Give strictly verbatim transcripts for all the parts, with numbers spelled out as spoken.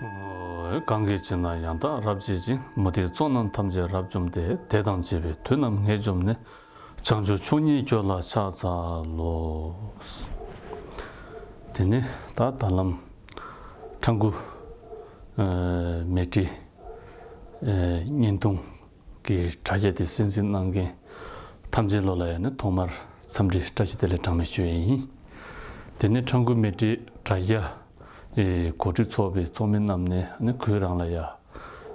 གང་གིས་བྱིན་ན་ཡང་དག་རབ་བྱེད་ཅིང་། མུ་སྟེགས་ཚོགས་རྣམས་ཐམས་ཅད་རབ་འཇོམས་ཏེ། བདེ་དང་བྱེད་པའི་དུས་རྣམས་ངེས་འཇོམས་ནས། བྱང་ཆུབ་མཆོག་བརྙེས་ཁྱོད་ལ་ཕྱག་འཚལ་ལོ། དེ་ནས་ད་ད་ལམ་ཁྲ་འགུ་མེ་ཏྲི་བརྙན་ཐུང་གི་དྲ་རྒྱ་དེ་གསན་གཟིགས་གནང་མཁན་ཐམས་ཅད་ལོ་ལ་ཡང་ནི་ཐོག་མར་འཚམས་འདྲི་བཀྲ་ཤིས་བདེ་ལེགས་གྲངས་མེད་ཞུ་ཡས་ཡིན། དེ་ནས་ཁྲ་འགུ་མེ་ཏྲི་དྲ་རྒྱ་ཨེ་གོ་སྒྲིག་ཚོགས་པའི་ཚོགས་མི་རྣམས་ནས་ནི་གུས་རང་ལ་ཡ་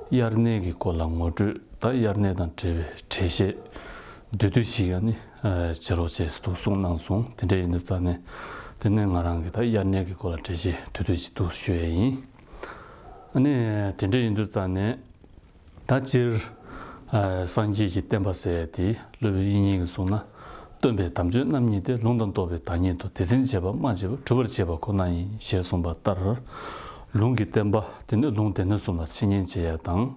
དབྱར་གནས་ཀྱི་སྐོར་ལ་ངོ་སྤྲོད་དང་དབྱར་གནས་དང་འབྲེལ་བའི་འགྲེལ་བཤད་མདོར་བསྡུས་ཤིག་ཡ་ནི་ཨེ་བྱེད་རོགས་བྱས་སུ་གསུངས་གནང་སོང་། དེ་འདྲ་ཡིན་དུས་ཙང་ནས་དེ་ནས་ང་རང་གིས་ད་དབྱར་གནས་ཀྱི་སྐོར་ལ་འགྲེལ་བཤད་མདོར་བསྡུས་ཤིག་འདུག་ཞུ་ཡས་ཡིན། ཨ་ནི་དེ་འདྲ་ཡིན་དུས་ཙང་ནས། ད་སྤྱིར། ཨ་སངས་རྒྱས་ཀྱི་བསྟན་པ་ཟེར་ཡ་དེ་སློབ་དཔོན་དབྱིག་གཉེན་གྱིས་གསུངས་ན། སྟོན་པའི་དམ་ཆོས་རྣམ་གཉིས་ཏེ། ལུང་དང་རྟོགས་པའི་བདག་ཉིད་དོ། དེ་འཛིན་བྱེད་པ་སྨྲ་བྱེད་པ། སྒྲུབ་པར་བྱེད་པ་ཁོ་ན་ཡིན། ཞེས་གསུངས་པ་ལྟར། ལུང་གི་བསྟན་པ་དེ་ནི་ལུང་སྡེ་སྣོད་གསུམ་ལ་འཆད་ཉན་བྱེད་ཡ་དང་།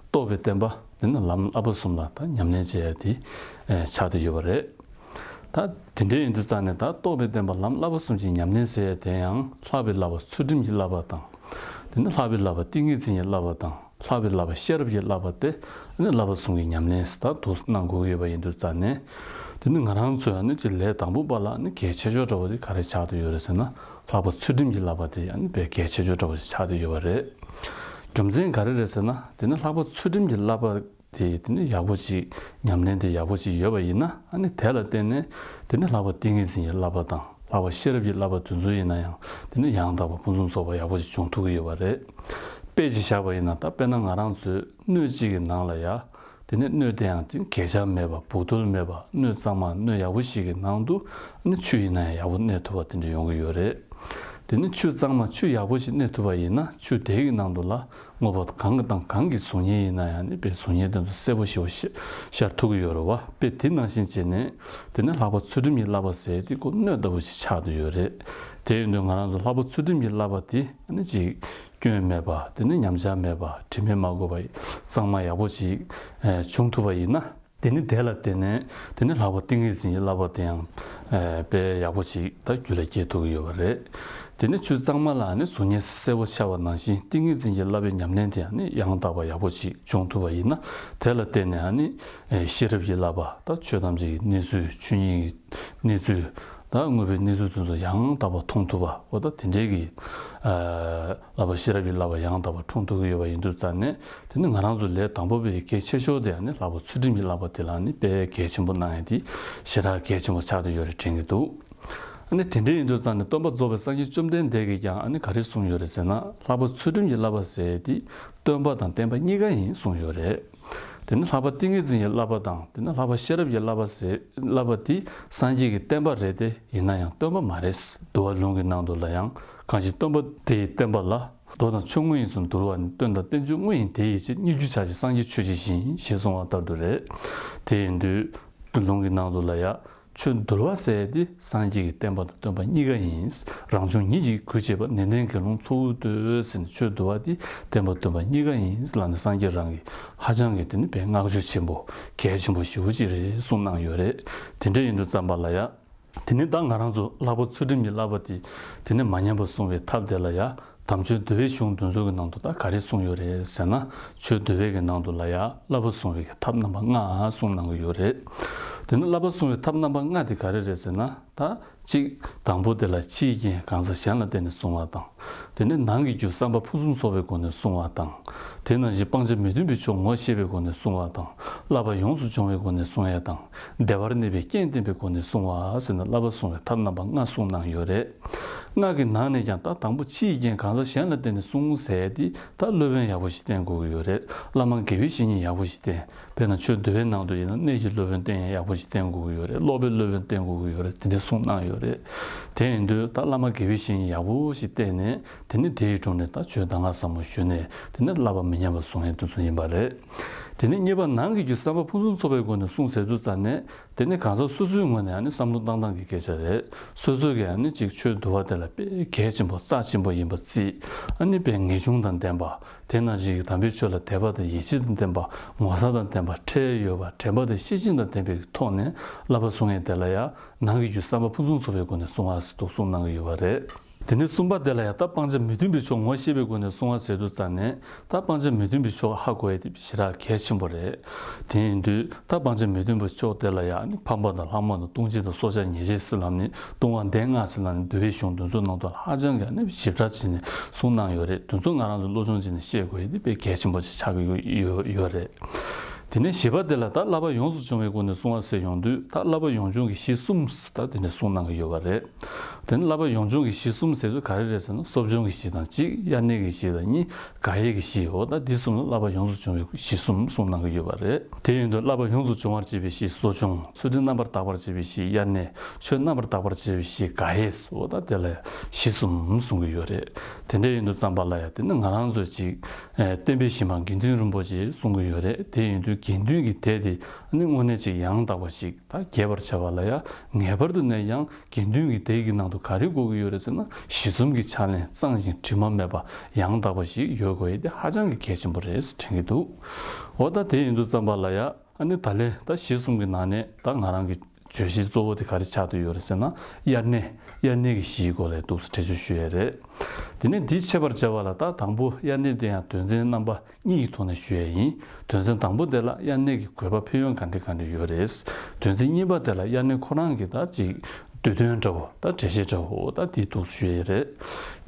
རྟོགས་པའི་བསྟན་པ་དེ་ནི་ལམ་བསླབ་པ་གསུམ་ལ་ད་ཉམས་ལེན་བྱེད་ཡ་དེ་ཨེ་ཆགས་བསྡད་ཡོད་པ་རེད། ད་དེ་འདྲ་ཡིན་དུས་ཙང་ནས་ད་རྟོགས་པའི་བསྟན་པ་ལམ་བསླབ་པ་གསུམ་གྱི་ཉམས་ལེན་ཟེར་ཡ་དེ་ཡང་ལྷག་པའི་བསླབ་པ་ཚུལ་ཁྲིམས་ཀྱི་བསླབ་པ་དང་། དེ་ནི་ལྷག་པའི་བསླབ་པ་ཏིང་ངེ་འཛིན་གྱི་བསླབ་པ་དང་། ལྷག་པའི་བསླབ་པ་ཤེས་རབ་ཀྱི་བསླབ་པ་སྟེ། ཨ་ནི་བསླབ་པ་གསུམ་གྱི་ཉམས་ལེན་ཟེར་ད་དུ་གནང་དགོས་ཀྱི་ཡོད་པ་ཡིན་དུས་ཙང་ནས། དེ་ནི་ང་རང་ཚོས་ཨ་ནི་ཅིག་ལས་དང་པོ་པ་ལ་ཨ་ནི་གལ་ཆེ་ཤོས་འདྲ་བོ་དེ་ག་རེ་ཆགས་བསྡད་ཡོད་རེད་ཟེར་ན། ལྷག་པ་ཚུལ་ཁྲིམས་ཀྱི་བསླབ་པ་དེ་ཨ་ནི་དཔེ་གལ་ཆེ་ཤོས་འདྲ་བོ་ཞིག་ཆགས་བསྡད་ཡོད་པ་རེད། རྒྱུ་མཚན་ག་རེ་རེད་ཟེར་ན། དེ་ནི་ལྷག་པ་ཚུལ་ཁྲིམས་ཀྱི་བསླབ་པ་དེ་དེ་ནི་ཡག་པོ་ཞིག་ཉམས་ལེན་དེ་ཡག་པོ་ཞིག་ཡོད་པ་ཡིན་ན། ཨ་ནི་དེ་ལ་བརྟེན་ནས་དེ་ནི་ལྷག་པ་ཏིང་ངེ་འཛིན་གྱི་བསླབ་པ་དང་། ལྷག་པ་ཤེས་རབ་ཀྱི་བསླབ་པ་དེ་ཚོ་ཡིན་ན་ཡང་། དེ་ནི་ཡང་དག་པ་ཕུན་སུམ་ཚོགས་པ་ཡག་པོ་ཞིག་འབྱུང་ཐུབ་ཀྱི་ཡོད་པ་རེད། དཔེ་ཅིག་བཞག་པ་ཡིན་ན། ད་དཔེར་ན་ང་རང་ཚོའི་སྣོད་གཅིག་གི་ནང་ལ་ཡ། དེ་ནས་སྣོད་དེ་ཡང་དེ་ནི་གས་ཆག་མེད་པ། འབུ་ཏོལ་མེད་པ། སྣོད་གཙང་མ། སྣོད་ཡག་པོ་ཞིག་གི་ནང་དུ་ནི་ཆུ་ཡིན་ན་ཡང་ཡག་པོ་གནས་ཐུབ་པ་དེ་འདྲ་ཡོང་གི་ཡོད་རེད། དེ་ནི་ཆུ་གཙང་མ། ཆུ་ཡག་པོ་ཞིག་གནས་ཐུབ་པ་ཡིན་ན། ཆུ་དེ་གི་ནང་དུ་ལ་དངོས་པོ་གང་གི་དང་གང་གི་གཟུགས་བརྙན་ཡིན་ན་ཡང་ནི་དཔེ་གཟུགས་བརྙན་དེ་ཚོ་གསལ་པོ་ཞེ་པོ་ཤ- ཤར་ཐུབ་ཀྱི་ཡོད་རེད་བ། དཔེ་དེ་ནང་བཞིན་བྱས་ནས། དེ་ནི་ལྷག་པ་ཚུལ་ཁྲིམས་ཀྱི་བསླབ་པ་ཟེར་དེ་ཁོ་སྣོད་ལྟ་བུ་ཞིག་ཆགས་བསྡད་ཡོད་རེད། དེ་ཡིན་དུས་ང་རང་ཚོ་ལྷག་པ་ཚུལ་ཁྲིམས་ཀྱི་བསླབ་པ་དེ་ནི་ཅིག་སྐྱོན་མེད་པ། དེ་ནི་ཉམས་ཆག་མེད་པ། དྲི་མས་མ་གོས་པ། གཙང་མ་ཡག་པོ་ཞིག་ཨེ་བྱུང་ཐུབ་པ་ཡིན་ན། དེ་ནི་དེ་ལ་བརྟེན་ནས་དེ་ནི་ལྷག་པ་ཏིང་ངེ་འཛིན་གྱི་བསླབ་པ་དེ་ཡང་ཨེ་དཔེ་ཡག་པོ་ཞིག་ད་རྒྱུད་ལ་སྐྱེ་ཐུབ་ཀྱི་ཡོད་པ་རེད། དེ་ནི་ཆུ་གཙང་མ་ལ་ནི་གཟུགས་བརྙན་གསལ་པོ་ཤར་བ་ནང་བཞིན། ཏིང་ངེ་འཛིན་གྱི་བསླབ་པའི་ཉམས་ལེན་དེ་ཡང་ནི་ཡང་དག་པ་ཡག་པོ་ཞིག་བྱུང་ཐུབ་པ་ཡིན་ན། དེ་ལ་བརྟེན་ནས་ཨ་ནི་ཨེ་ཤེས་རབ་ཀྱི་བསླབ་པ། ད་ཆོས་ཐམས་ཅད་ཀྱི་གནས་ཚུལ། ཆོས་ཉིད་ཀྱི་གནས་ཚུལ། ད་དངོས་པོའི་གནས་ཚུལ་དེ་ཚོ་ཡང་དག་པར་མཐོང་ཐུབ་པ། འོ་ད་དེ་འདྲའི་གི་ཨ་བསླབ་པ། ཤེས་རབ་ཀྱི་བསླབ་པ་ཡང་དག་པར་འཁྲུངས་ཐུབ་ཀྱི་ཡོད་པ་ཡིན་དུས་ཙང་ནས། དེ་ནི་ང་རང་ཚོ་ལས་དང་པོ་པའི་གལ་ཆེ་ཤོས་དེ་ནི་ལྷག་པ་ཚུལ་ཁྲིམས་ཀྱི་བསླབ་པ་དེ་ལ་ནི་དཔེ་གལ་ཆེན་པོ་གནང་ཡ་དེ་ཞེ་དྲག་གལ་ཆེན་པོ་ཆགས་བསྡད་ཡོད་རེད་དྲན་གྱི་འདུག་ཨ་ནི་དེ་འདྲ་ཡིན་དུས་ཙང་ནས་སྟོན་པ་རྫོགས་པའི་སངས་རྒྱས་བཅོམ་ལྡན་འདས་ཀྱིས་ཀྱང་ཨ་ནི་ག་རེ་གསུངས་ཡོད་རེད་ཟེར་ན། ལྷག་པ་ཚུལ་ཁྲིམས་ཀྱི་བསླབ་པ་ཟེར་དེ་སྟོན་པ་དང་བསྟན་པ་གཉིས་ཀ་ཡིན་གསུངས་ཡོད་རེད། དེ་ནི་ལྷག་པ་ཏིང་ངེ་འཛིན་གྱི་བསླབ་པ་དང་། དེ་ནི་ལྷག་པ་ཤེས་རབ་ཀྱི་བསླབ་པ་ཟེར་བསླབ་པ་དེ་སངས་རྒྱས་ཀྱི་བསྟན་པ་རེད་དེ། ཡིན་ན་ཡང་སྟོན་པ་མ་རེད། འདུལ་བ་ལུང་གི་ནང་དུ་ལ་ཡང་། གང་ཞིག་སྟོན་པ་དེ་ཡི་བསྟན་པ་ལ། མདོ་དང་ཆོས་དངོས་ཡིན་གསུངས། འདུལ་བ་ནི། སྟོན་དང་བསྟན་བཅོས་དངོས་ཡིན་དེ་ཡི་ཕྱིར། སྙིང་རྒྱུད་ཆགས་ཤིང་སངས་རྒྱས་ཆོས་ཀྱི་ཞིང་། ཞེས་གསུངས་པ་ལྟར་དུ་རེད། དེ་ཡིན་དུས་ལུང་གི་ནང་དུ་ལ་ཡང་། ཆོས་འདུལ་བ་ཟེར་ཡ་དེ་སངས་རྒྱས་ཀྱི་བསྟན་པ་དང་སྟོན་པ་གཉིས་ཀ་ཡིན། རང་བྱུང་ཉིད་ཀྱིས་གུས་བྱེད་པ། ནན་ཏན་དགེ་སློང་ཚོགས་དབུས་བསྟོད། ཟེར་ནས་ཆོས་འདུལ་བ་དེ་བསྟན་པ་སྟོན་པ་གཉིས་ཀ་ཡིན་ལབ་ནས་སངས་རྒྱས་རང་གིས་ཧ་ཅང་གི་དེ་ནི་དཔེ་བསྔགས་བརྗོད་ཆེན་པོ་གལ་ཆེན་པོ་ཞེ་པོ་ཅིག་རེད་གསུངས་གནང་ཡོད་རེད། དེ་འདྲ་ཡིན་དུས་ཙམ་པ་ལ་ཡ། དེ་ནི་ད་ང་རང་ཚོ་ལྷག་པ་ཚུལ་ཁྲིམས་ཀྱི་བསླབ་པ་དེ་དེ་ནི་མ་ཉམས་པར་སྲུང་བའི་ཐབས་དེ་ལ་ཡ། དམ་ཆོས་འདུལ་བའི་གཞུང་འདི་ཚོ་གི་ནང་དུ་ད་ག་རེ་གསུངས་ཡོད་རེད་ཟེར་ན། ཆོས་འདུལ་བའི་གི་ནང་དུ་ལ་ཡ་བསླབ་པ་སྲུང་བའི་གི་ཐབས་རྣམ་པ་ལྔ་གསུངས་གནང་གི་ཡོད་རེད། དེ་ནི་བསླབ་པ་སྲུང་བའི་ཐབས་རྣམ་པ་ལྔ་དེ་ག་རེ་རེད་ཟེར་ན། ད་གཅིག་དང་པོ་དེ་ལ་ཕྱིའི་རྐྱེན་གང་ཟག་གཞན་ལ་བརྟེན་ནས་སྲུང་བ་དང་། དེ་ནས་ནང་གི་རྒྱུ་བསམ་པ་ཕུན་སུམ་ཚོགས་པའི་སྒོ་ནས་སྲུང་བ་དང་། དེ་ནང་བཞིན་སྤང་བྱ་མི་མཐུན་པའི་ཕྱོགས་ངོ་ཤེས་པའི་སྒོ་ནས་སྲུང་བ་དང་། བསླབ་པ་ཡོངས་སུ་སྦྱོང་བའི་སྒོ་ནས་སྲུང་ཡ་དང་། བདེ་བར་གནས་པའི་རྐྱེན་བསྟེན་པའི་སྒོ་ནས་སྲུང་བ་ཟེར་ནས་བསླབ་པ་སྲུང་བའི་ཐབས་རྣམ་པ་ལྔ་གསུངས་གནང་ཡོད་རེད། ལྔ་གི་ནང་ནས་ཀྱང་ད་དང་པོ་ཕྱིའི་རྐྱེན་གང་ཟག་གཞན་ལ་བརྟེན་ནས་སྲུང་ཟེར་ཡ་དེ་ད་སློབ་དཔོན་ཡག་པོ་ཞིག་བསྟེན་དགོས་ཀྱི་ཡོད་རེད། བླ་མ་དགེ་བའི་བཤེས་གཉེན་ཡག་པོ་ཞིག་བསྟེན། དཔེར་ན་ཆོས་འདུལ་བའི་ནང་དུ་ཡིན་ན་གནས་ཀྱི་སློབ་དཔོན་བསྟེན་ཡ་ཡག་པོ་ཞིག་བསྟེན་དགོས་ཀྱི་ཡོད་རེད། སློབ་པའི་སློབ་དཔོན་བསྟེན་དགོས་ཀྱི་ཡོད་རེད། དེ་འདྲ་གསུངས་གནང་ཡོད་རེད། དེ་ཡིན་དུས་ད་བླ་མ་དགེ་བའི་བཤེས་གཉེན་ཡག་པོ་ཞིག་བསྟེན་ནས། དེ་ནི་དེའི་དྲུང་ནས་ད་ཆོས་གདམས་ངག་ཟབ་མོ་ཞུས་ནས། དེ་ནི་བསླབ་པ་མི་ཉམས་པ་སྲུང་ཡས་དེ་ཚོ་ཡིན་པ་རེད། དེ་ནི་གཉིས་པ་ནང་གི་རྒྱུ་བསམ་པ་ཕུན་སུམ་ཚོགས་པའི་སྒོ་ནས་སྲུང་ཟེར་དུས་ཙམ་ནས། དེ་ནི་གང་ཟག་སོ་སོའི་ངོས་ནས་ཨ་ནི་བསམ་བློ་བཏང་སྟངས་ཀྱི་སྐད་ཆ་རེད། སོ་སོ་གིས་ཨ་ནི་ཅིག་ཆོས་འདུལ་བ་དེ་ལ་དཔེ་གལ་ཆེན་པོ་རྩ་ཆེན་པོ་ཡིན་པ་བརྩིས། ཨ་ནི་དཔེ་ངེས་འབྱུང་དང་ལྡན་པ། དེ་ནང་བཞིན་གྱི་དམ་པའི་ཆོས་ལ་དད་པ་དང་ཡིད་ཆེས་དང་ལྡན་པ། ངོ་མཚར་དང་ལྡན་པ། ཁྲེལ་ཡོད་པ། དྲན་པ་དང་ཤེས་བཞིན་དང་ལྡན་པའི་ཐོག་ནས་བསླབ་པ་སྲུང་ཡས་དེ་ལ་ཡང་ནང་གི་རྒྱུ་བསམ་པ་ཕུན་སུམ་ཚོགས་པའི་སྒོ་ནས་སྲུང་བ་ཟེར་དུ་གསུངས་གནང་གི་ཡོད་པ་རེད། དེ་ནས་གསུམ་པ་དེ་ལ་ཡང་ད་སྤང་བྱ་མི་མཐུན་པའི་ཕྱོགས་ངོ་ཤེས་པའི་སྒོ་ནས་བསྲུང་བ་ཟེར་དུས་ཙམ་ནས། ད་སྤང་བྱ་མི་མཐུན་པའི་ཕྱོགས་ཧ་གོ་ཡ་དེ་ཞེ་དྲག་གལ་ཆེན་པོ་རེད། དེ་ཡིན་དུས་ད་སྤང་བྱ་མི་མཐུན་པའི་ཕྱོགས་དེ་ལ་ཡང་ནི་ཕག་མོ་དང་ལྷ་མོ་དང་ལྟུང་བྱེད་དང་སྲོག་ཆགས་ཉེས་བྱས་ཟེར་ལབ་ནས་ལྟུང་བ་སྡེ་ལྔ་ཟེར་ལབ་ནས་འདུལ་བའི་གཞུང་འདི་ཚོའི་ནང་དུ་ཧ་ཅང་གི་ནི་ཞིབ་ཕྲ་བྱས་ནས་གསུངས་གནང་ཡོད་རེད། དེ་ཚོ་ང་རང་ཚོ་བློ་སྦྱོང་བྱས་ནས་ཤེས་དགོས་ཡ་དེ་དཔེ་གལ་ཆེན་པོ་ཞིག་ཆགས་ཀྱི་ཡོད་ཡོད་ཡོད་རེད། དེ་ནས་བཞི་པ་དེ་ལ་ད་བསླབ་པ་ཡོངས་སུ་སྦྱོང་བའི་སྒོ་ནས་བསྲུང་བ་ཟེར་ཡོང་དུས། ད་བསླབ་པ་ཡོངས་སྦྱོང་གི་གཞི་གསུམ་ད་དེ་ནས་གསུངས་གནང་གི་ཡོད་པ་རེད། དེ་ནི་བསླབ་པ་ཡོངས་སྦྱོང་གི་གཞི་གསུམ་ཟེར་དུས་ག་རེ་རེད་ཟེར་ན། གསོ་སྦྱོང་གི་གཞི་དང་གཅིག་དབྱར་གནས་ཀྱི་གཞི་དང་གཉིས། དགག་དབྱེ་གི་གཞི། འོ་ད་འདི་གསུམ་ལ་བསླབ་པ་ཡོངས་སུ་སྦྱོང་བའི་གཞི་གསུམ་གསུངས་གནང་གི་ཡོད་པ་རེད། དེ་ཡིན་དུས་བསླབ་པ་ཡོངས་སུ་སྦྱོང་བར་བྱེད་པའི་གཞི་གསོ་སྦྱོང་། ཚུལ་ཁྲིམས་རྣམ་པར་དག་པར་བྱེད་པའི་གཞི་དབྱར་གནས། ཆོས་རྣམ་པར་དག་པར་བྱེད་པའི་གཞི་དགག་དབྱེ། འོ་ད་དེ་ལ་གཞི་གསུམ་གསུང་གི་ཡོད་རེད། དེ་འདྲ་ཡིན་དུས་ཙམ་པ་ལ་ཡང་དེ་ནི་ང་རང་ཚོས་ཅིག་ཨེ་བསྟན་པའི་གཞི་མ་དགེ་འདུན་རིན་པོ་ཆེ་གསུང་གི་ཡོད་རེད། དེ་ཡིན་དུས་དགེ་འདུན་གྱི་སྡེ་དེ་ནི་དངོས་གནས་ཅིག་ཡང་དག་པ་ཞིག་ད་རྒྱས་པར་བྱ་བ་ལ་ཡང་ངེས་པར་དུ་ནས་ཡང་དགེ་འདུན་གྱི་སྡེ་གི་ནང་དུ་ག་རེ་དགོས་ཀྱི་ཡོད་རེད་ཟེར་ན། གཞི་གསུམ་གྱི་ཕྱག་ལེན་གཙང་ཞིང་དྲི་མ་མེད་པ་ཡང་དག་པ་ཞིག་ཡོད་དགོས་ཡས་དེ་ཧ་ཅང་གི་གལ་ཆེན་པོ་རེད་ཟེར་དྲན་གྱི་འདུག་འོ་ད་དེ་ཡིན་དུས་ཙམ་པ་ལ་ཡ་ཨ་ནི་ད་ལན་ད་གཞི་གསུམ་གྱི་ནང་ནས་ད་ང་རང་གི་བརྗོད་གཞི་གཙོ་བོ་དེ་ག་རེ་ཆགས་བསྡད་ཡོད་རེད་ཟེར་ན། དབྱར་གནས། དབྱར་གནས་ཀྱི་གཞིའི་སྐོར་ལ་འདུག་སེ་འགྲེལ་བརྗོད་ཞུ་ཡས་རེད། དེ་ནས་འདི་འཆད་པར་བྱ་བ་ལ་ད་དང་པོ་དབྱར་གནས་དེ་ཡང་དོན་ཚན་རྣམ་པ་གཉིས་ཀྱི་ཐོག་ནས་ཞུ་ཡས་ཡིན། དོན་ཚན་དང་པོ་དེ་ལ་དབྱར་གནས་ཀྱི་དགོས་པ་ཕན་ཡོན་ག་འདྲ་ག་འདྲ་ཡོད་རེད། དོན་ཚན་གཉིས་པ་དེ་ལ་དབྱར་གནས་ཁོ་རང་གི་ད་ཅིག་བསྡུས་དོན་འདྲ་བོ་ད་འགྲེལ་བཤད་འདྲ་བོ་ད་དེ་འདུག་སེ་ཞུ་ཡས་རེད།